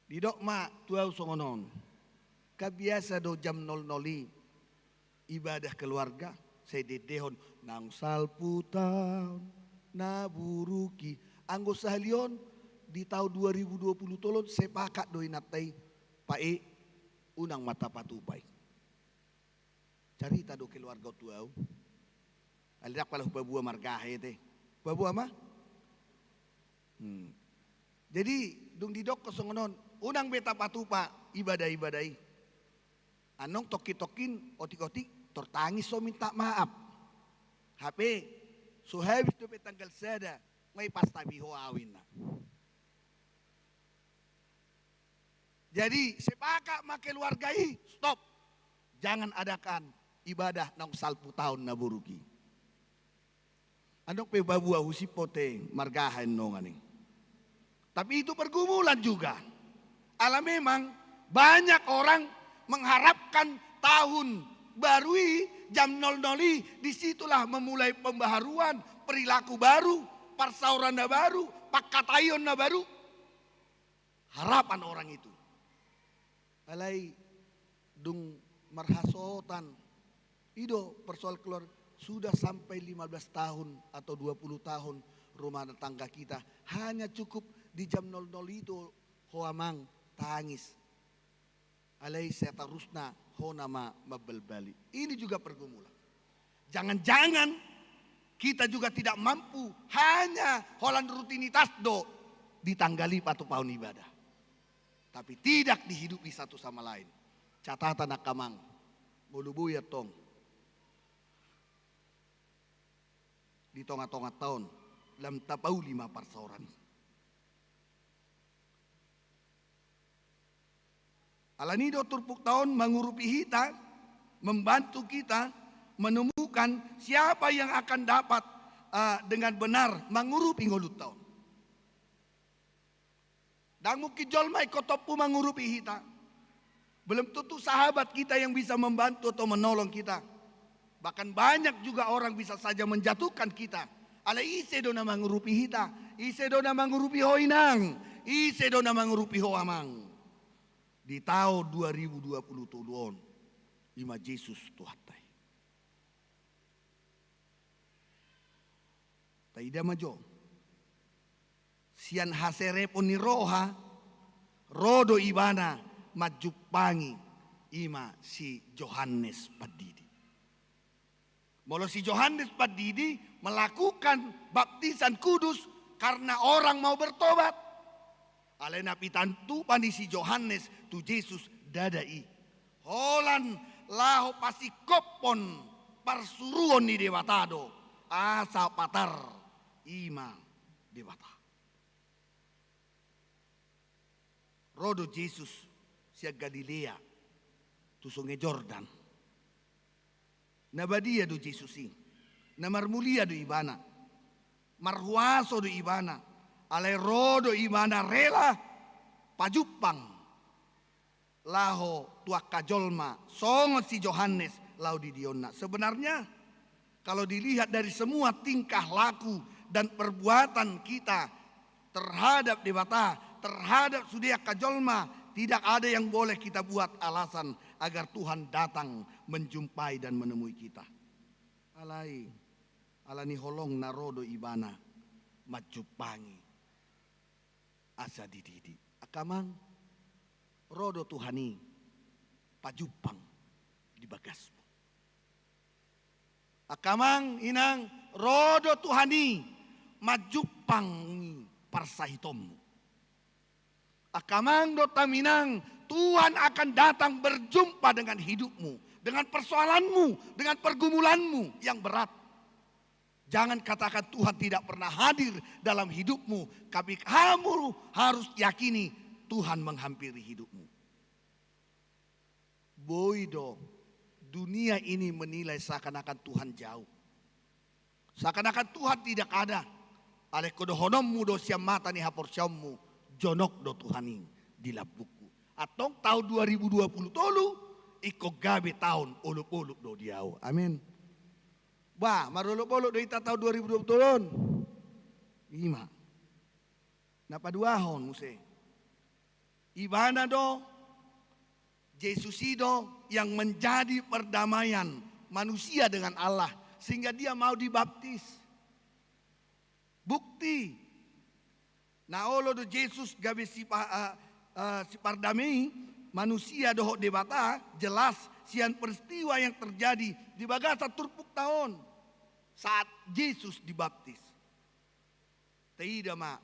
Didok ma tu ahu songon on. Kan biasa do jam nol nol i ibadah keluarga, sai diendehon naung salpu taon na buruk i. Anggo sahali on di taon dua ribu dua puluh tolu on sepakat do inanta i, pae unang ma tapatupa i. Carita do keluarga on tu ahu. Alai ndang pala hupaboa marga aha i te. Hupaboa ma? Hmm. Jadi dung didokkon songon on, unang be tapatupa ibadah-ibadah i. Annon tongkin-tongkin, otik-otik, tor tangis ho minta maaf. Hape so habis dope tanggal sada, nga ipastapi ho ahu, ninna. Jadi sepakat ma keluarga i, stop. Jangan adakan ibadah naung salpu taon na buruk i. Adong pe hupaboa, husip ho te marga aha annon i. Tapi itu pergumulan juga. Ala memang banyak orang mengharapkan tahun baru i, jam nol nol i, disitulah memulai pembaharuan, perilaku baru, parsaoran na baru, pangkataion na baru. Harapan orang itu. Alai dung marhasohotan, i do persoal keluarga, sudah sampai lima belas tahun atau dua puluh tahun rumah tangga kita, hanya cukup di jam nol nol itu ho amang tangis. Alai seterusna ho nama mambalbali. Ini juga pergumulan. Jangan-jangan kita juga tidak mampu, hanya holan rutinitas do di tanggal i patupahon ibadah. Tapi tidak dihidupi satu sama lain. Catatan angka amang, molo boi antong di tonga-tonga taon, lam tapauli ma parsaoran i. Alani do turpukta on mangurupi hita, membantu kita menemukan siapa yang akan dapat, eh, dengan benar mangurupi ngolunta on. Ndang mungkin jolma ingkon tompu mangurupi hita. Belum tentu sahabat kita yang bisa membantu atau menolong kita. Bahkan banyak juga orang bisa saja menjatuhkan kita. Alai ise do na mangurupi hita? Ise do na mangurupi ho inang? Ise do na mangurupi ho amang? Di taon dua ribu dua puluh tolu on, i ma Jesus Tuhanta i. Taida ma jo. Sian haserepon ni roha, ro do ibana manjumpangi i ma si Johannes Pandidi. Molo si Johannes Pandidi melakukan baptisan kudus karena orang mau bertobat. Alai na pinatupa ni si Johannes tu Jesus ndada i. Holan laho pasingkophon parsuruon ni Debata do, asa patar i ma Debata. Ro do Jesus sian Galilea tu Sungai Jordan. Na badia do Jesus i. Na marmulia do ibana. Marhuaso do ibana. Alai ro do ibana rela pajumpang laho tu angka jolma songon si Johannes laho didionna. Sebenarnya, kalau dilihat dari semua tingkah laku dan perbuatan kita terhadap Debata, terhadap sude angka jolma, tidak ada yang boleh kita buat alasan agar Tuhan datang menjumpai dan menemui kita. Alai, alani holong na ro do ibana manjumpangi asa dididi. Angka amang, ro do Tuhan i pajumpang di bagasmu. Angka amang inang, ro do Tuhan i manjumpang parsahitonmu. Angka amang dohot hamu inang, Tuhan akan datang berjumpa dengan hidupmu, dengan persoalanmu, dengan pergumulanmu yang berat. Jangan katakan Tuhan tidak pernah hadir dalam hidupmu, tapi kamu harus yakini Tuhan menghampiri hidupmu. Boi do dunia ini menilai seakan-akan Tuhan jauh. Seakan-akan Tuhan tidak ada. Alai ingkon dohononmu do sian mata ni haporseaonmu, jonok do Tuhan i di lambungku. Antong taon dua ribu dua puluh tolu ingkon gabe taon olop-olop do di ahu. Amin. Bah, marolop-olop do hita taon dua ribu dua puluh tolu on. Ima. Na paduahon muse. Ibana do, Jesus i do yang menjadi perdamaian manusia dengan Allah, sehingga dia mau dibaptis. Bukti na olo do Jesus gabe sipa-, eh, eh, sipardame manusia dohot Debata, jelas sian peristiwa yang terjadi di bagasan turpukta on saat Jesus dibaptis. Taida ma,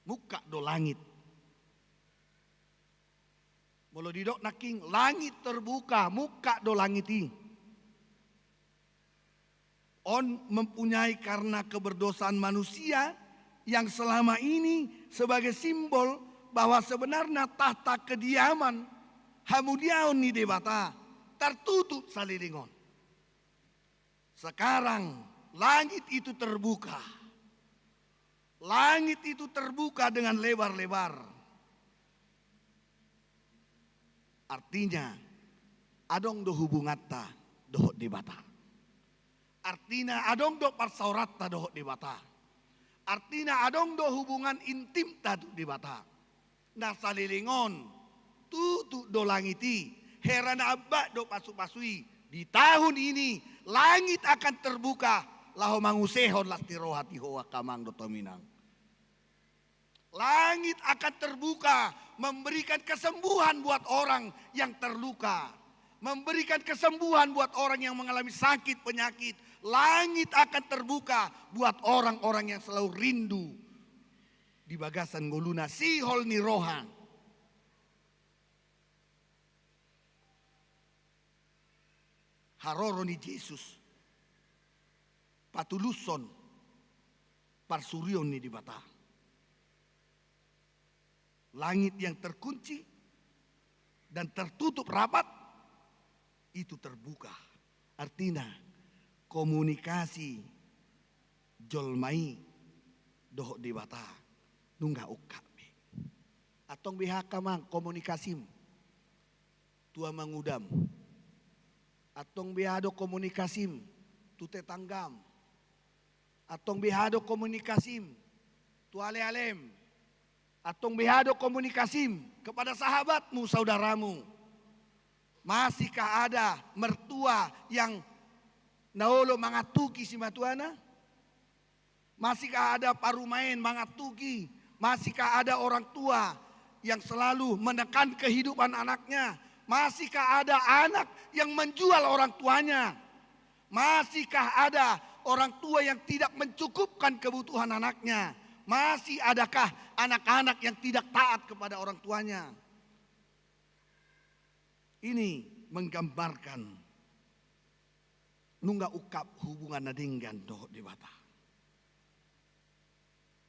mungkap do langit. Molo didok nangkin, langit terbuka, mungkap do langit i. On mempunyai karena keberdosaan manusia yang selama ini sebagai simbol bahwa sebenarnya tahta kediaman hamuliaon ni Debata tertutup saleleng on. Sekarang langit itu terbuka. Langit itu terbuka dengan lebar-lebar. Artinya, adong do hubunganta dohot Debata. Artina, adong do parsaoranta dohot Debata. Artina, adong do hubungan intimta tu Debata. Na saleleng on, tutup do langit i, hera na ambak do pasu-pasu i. Di tahun ini, langit akan terbuka, laho mangusehon las ni roha tu ho angka amang dohot hamu inang. Langit akan terbuka, memberikan kesembuhan buat orang yang terluka, memberikan kesembuhan buat orang yang mengalami sakit penyakit. Langit akan terbuka buat orang-orang yang selalu rindu di bagasan ngoluna, sihol ni roha. Haroro ni Jesus patulushon parsurion ni Debata. Langit yang terkunci dan tertutup rapat itu terbuka. Artina, komunikasi jolma i dohot Debata nunga ungkap be. Antong beha angka amang komunikasim tu amangudam? Antong beha do komunikasim tu tetanggam? Antong beha do komunikasim tu ale-alem? Antong beha do komunikasim kepada sahabatmu, saudaramu? Masihkah ada mertua yang na olo mangantuki simatuana? Masihkah ada parumaen mangantuki? Masihkah ada orang tua yang selalu menekan kehidupan anaknya? Masihkah ada anak yang menjual orang tuanya? Masihkah ada orang tua yang tidak mencukupkan kebutuhan anaknya? Masih adakah anak-anak yang tidak taat kepada orang tuanya? Ini menggambarkan nunga ungkap hubungan na denggan dohot Debata.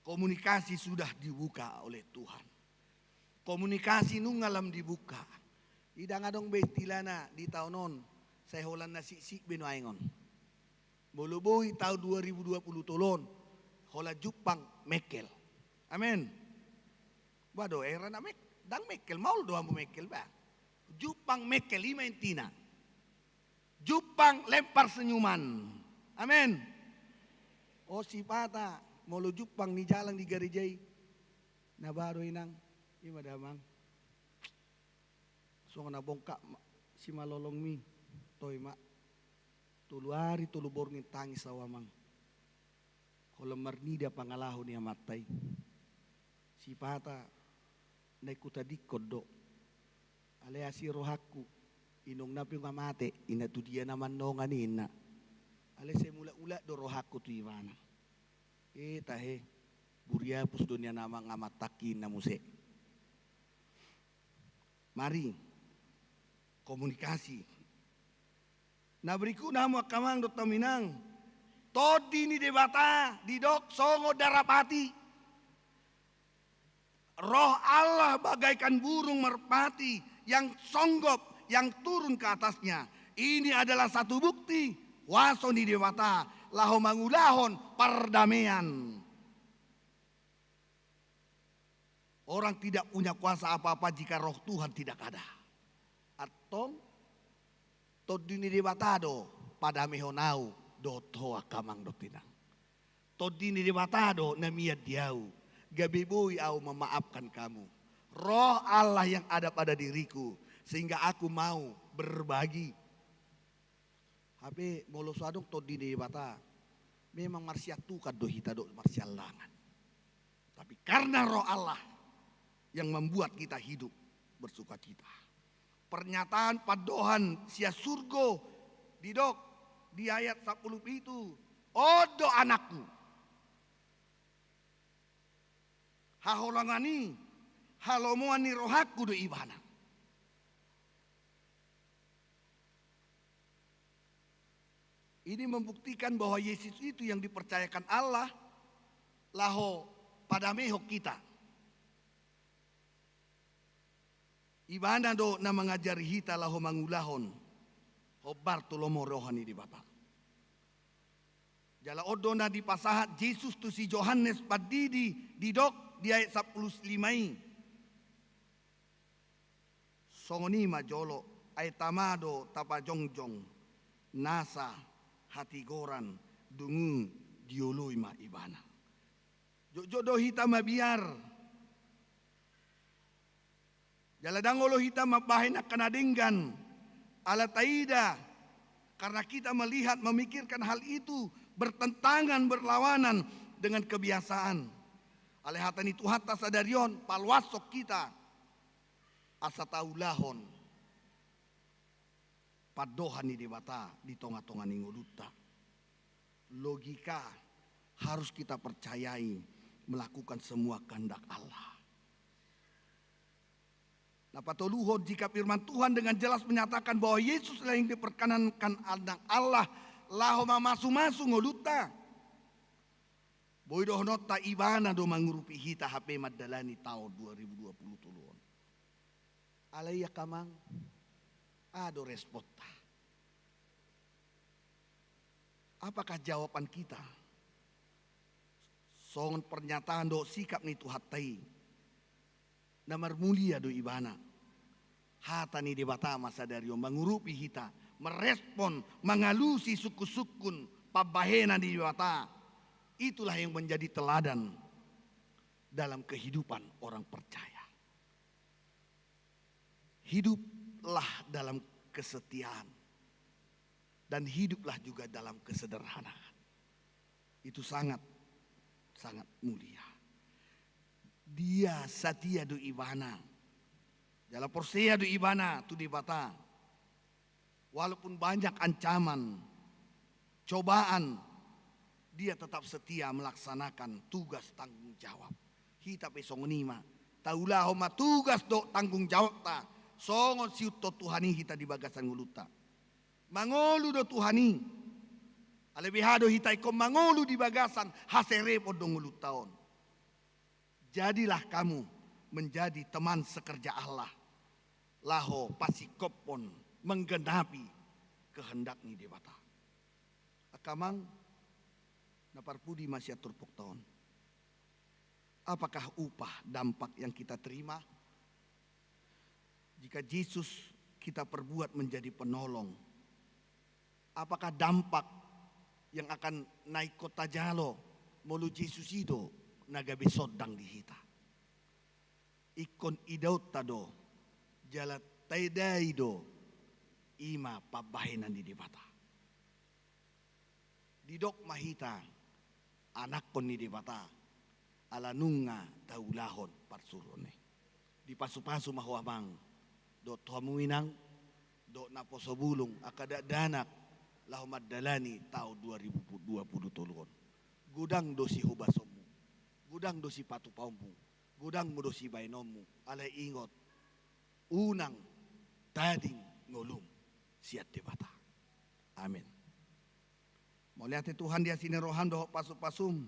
Komunikasi sudah dibuka oleh Tuhan. Komunikasi nunga lam dibuka. Ndang adong be istilana di taon on, sai holan na siksik be nuaeng on. Molo boi taon dua ribu dua puluh tolu on, holan jumpang mengkel. Amen. Bah, do hera na meng-, ndang mengkel, maol do hamu mengkel, bah. Jumpang mengkel, ima intina. Jumpang lempar senyuman. Amen. O sipata, molo jumpang ni jalang di gareja i, na baru inang, ima damang. Songon na bongkak ma-, simalolongmi, toe ma. Tolu ari tolu borngin tangis au amang. Holan marnida pangalaho ni amanta i. Sipata Naeng hutadingkon do. Alai asi rohangku, inongna pe nga mate, ina tu dia na mannongan i inna. Alai sai mulak-ulak do rohangku tu ibana. E tahe, buriapus do nian amang amantangki inna muse. Mari, komunikasi. Na berikutna hamu angka amang dohot hamu inang, Tondi ni Debata didok songon darapati. Roh Allah bagaikan burung merpati yang songgop, yang turun ke atasnya. Ini adalah satu bukti kuaso ni Debata laho mangulahon pardamean. Orang tidak punya kuasa apa-apa jika Roh Tuhan tidak ada. Antong, Tondi ni Debata do padamehon au dohot ho angka amang dohot inang. Tondi ni Debata do na mian di au, gabe boi au memaafkan kamu. Roh Allah yang ada pada diriku, sehingga aku mau berbagi. Hape molo so adong Tondi ni Debata, memang marsiantukan do hita dohot marsiallangan. Tapi karena Roh Allah yang membuat kita hidup bersukacita. Pernyataan pandohan sian surgo didok di ayat sampulu pitu, on do anakku. Haholongan i, halomoan ni rohangku do ibana. Ini membuktikan bahwa Yesus itu yang dipercayakan Allah laho padamehon hita. Ibana do na mangajari hita laho mangulahon hombar tu lomo roha ni Debata. Jala on do na dipasahat Jesus tu si Johannes Pandidi didok di ayat sampulu lima i. Songon i ma jolo, ai tama do tapajongjong nasa hatigoran, dungu dioloi ma ibana. Jotjot do hita mabiar. Jala ndang olo hita mambahen angka na denggan. Ala taida, karena kita melihat, memikirkan hal itu bertentangan, berlawanan dengan kebiasaan. Alai hata ni Tuhanta sadari on, paloashon hita asa taulahon pandohan ni Debata di tonga-tonga ni ngolunta. Logika, harus kita percayai melakukan semua kehendak Allah. Na patoluhon, jika firman Tuhan dengan jelas menyatakan bahwa Yesuslah yang diperkenankan Anak Allah laho mamasu-masu ngolunta, boi dohononta ibana do mangurupi hita hape mandalani taon dua ribu dua puluh tolu on. Alai angka amang, aha do responta? Apakah jawaban kita songon pernyataan dohot sikap ni Tuhanta i? Na marmulia do ibana. Hata ni Debata ma sadari on mangurupi hita, merespon, mangalusi sungkun-sungkun pambahenan ni Debata. Itulah yang menjadi teladan dalam kehidupan orang percaya. Hiduplah dalam kesetiaan dan hiduplah juga dalam kesederhanaan. Itu sangat, sangat mulia. Dia satia do ibana. Jala porsea do ibana tu Debata. Walaupun banyak ancaman, cobaan, dia tetap setia melaksanakan tugas tanggung jawab. Hita pe songon i ma, taulahon ma tugas dohot tanggung jawabta, songon siuthon Tuhan i hita di bagasan ngolunta. Mangolu do Tuhan i. Alai beha do hita ingkon mangolu di bagasan haserepon do ngolunta on. Jadilah kamu menjadi teman sekerja Allah, laho pasingkophon menggenapi kehendak ni Debata. Angka amang, na parpudi ma sian turpukta on. Apakah upah, dampak yang kita terima jika Jesus kita perbuat menjadi penolong? Apakah dampak yang akan naeng tajalo molo Jesus i do na gabe sondang di hita? Ingkon idaonta do, jala taedai do, i ma pambahenan ni Debata. Didok ma hita anakkon ni Debata, ala nunga taulahon parsuruon i. Dipasupasu ma ho amang, dohot hamu inang, dohot naposo bulung angka dakdanak, laho mandalani taon dua ribu dua puluh tolu on. Godang do sihobasonmu, godang do sipatupaonmu, godang do sibaenonmu, alai ingot, unang tading ngolum sian Debata. Amen. Mauliate Tuhan di asi ni roham dohot pasupasum,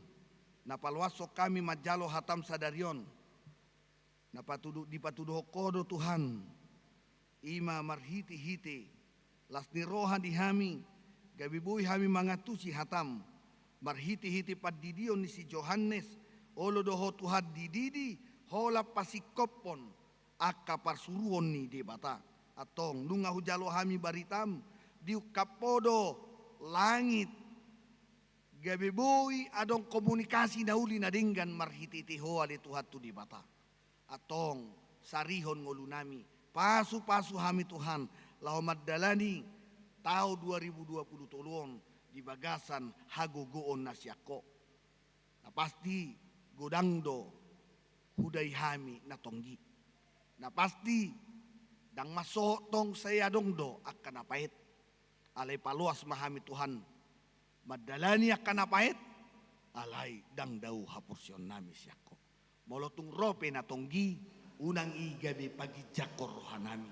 na paloashon hami manjalo hatam sadari on, na patudu, dipatuduhon ho do Tuhan, i ma marhitehite las ni roha di hami, gabe boi hami mangantusi hatam, marhitehite pandidion ni si Johannes, olo do ho Tuhan dididi, holan pasingkophon angka parsuruon ni Debata. Antong, nunga hujalo hami baritam, diungkap ho do langit, gabe boi adong komunikasi na uli na denggan marhitehite ho ale Tuhan tu Debata. Antong, sarihon ngolunami, pasupasu hami Tuhan, laho mandalani taon dua ribu dua puluh tolu on di bagasan hagogoon na sian ho. Na pasti, godang do hudai hami na tonggi. Na pasti, ndang mansohot tong sai adong do angka na paet. Alai paloas ma hami Tuhan, mandalani angka na paet, alai ndang dao haporseaonnami sian ho. Molo tung ro pe na tonggi, unang i gabe paginjanghon rohanami.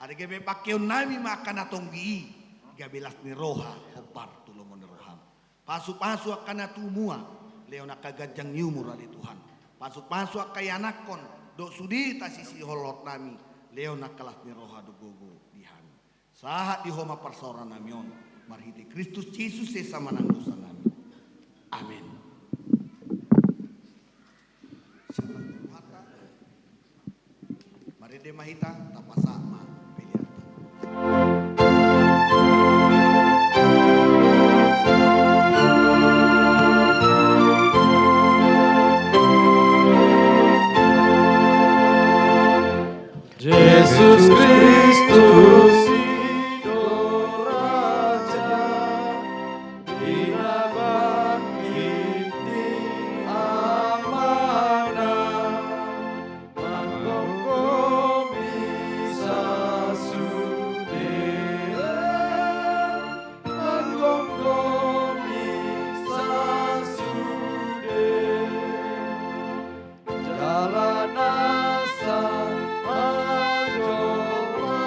Alai gabe pangkeonnami ma angka na tonggi i, gabe las ni roha hombar tu lomo ni roham. Pasupasu angka na tumua, lehon angka ganjang ni umur ale Tuhan. Pasupasu angka ianakhon, dohot sude tasisiholhotnami, lehon angka las ni roha dohot gogo di hami. Sahat di ho ma parsaorannami on, marhite Kristus Jesus esa manang dosanami. Amen. Marende ma hita, tapasahat ma pelean. Jesus Kristus i do Raja, di na bangkit di Amana, manggomgomi sasude, manggomgomi sasude. Jala nasa manjolma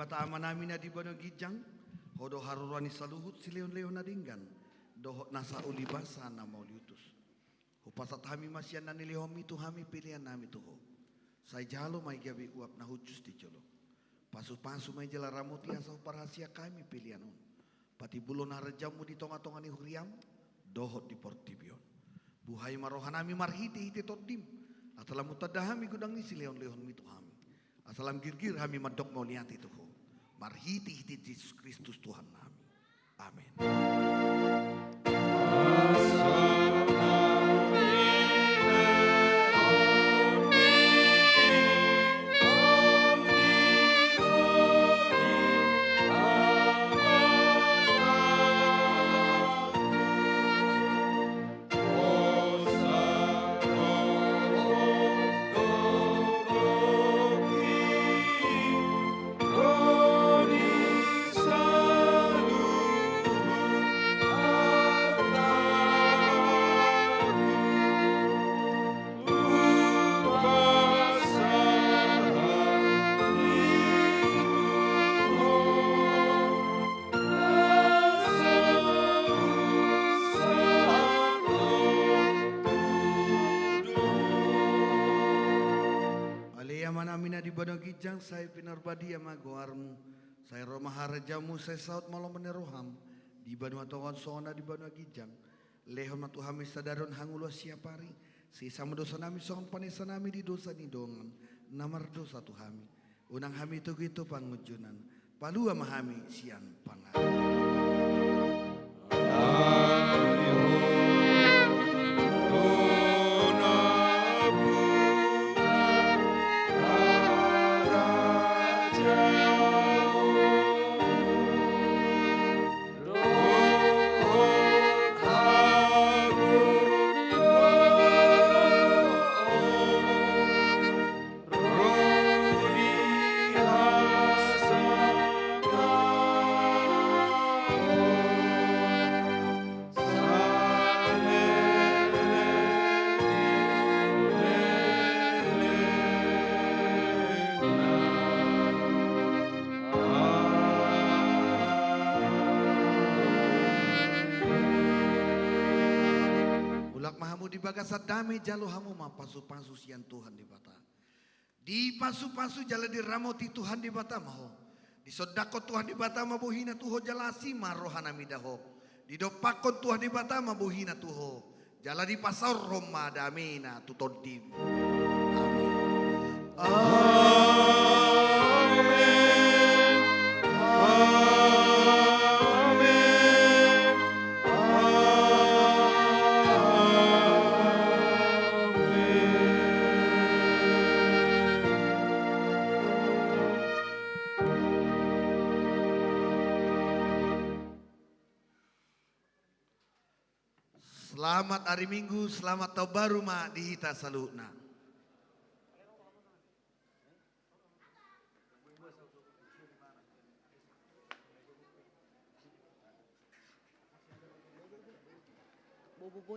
Amanami na di banua ginjang, Ho do haroroan ni saluhut silehonlehon na denggan dohot nasa uli basa na mauliutus. Hupasahat hami ma sian na nilehonMi tu hami peleannami tu Ho. Sai jalo ma i gabe uap na hushus di jolo. Pasupasu ma i jala ramoti asa huparhaseang hami pelean on. Patimbulhon harajaonMu di tongatonga ni huriaM dohot di portibi on. Buhai ma rohanami marhitehite TondiM, asa lam hutanda hami godang ni silehonlehonMi tu hami. Asa lam girgir hami mandok mauliate tu Ho, marhitehite Jesus Kristus Tuhannami. Amen. Ale Amanami na di banua ginjang, sai pinarbadia ma goarMu, sai ro ma harajaonMu, sai saut ma lomo ni rohaM di banua tonga on songon na di banua ginjang. Lehon ma tu hami sadari on hangoluan siapari, sesa ma dosanami songon panesanami di dosa ni dongan na mardosa tu hami. Unang hami togu tu pangunjunan, palua ma hami sian pangago. Mulak ma hamu di bagasan dame, jalo hamu ma pasupasu sian Tuhan Debata. Dipasupasu jala diramoti Tuhan Debata ma ho. Disondangkon Tuhan Debata ma bohiNa tu ho jala asi ma rohaNa mida ho. Didompakkon Tuhan Debata ma bohiNa tu ho, jala dipasaorhon ma dameNa tu tondim. Amen. Amen. Amen. Amen. Selamat hari Minggu, selamat tahun baru ma di hita saluhutna.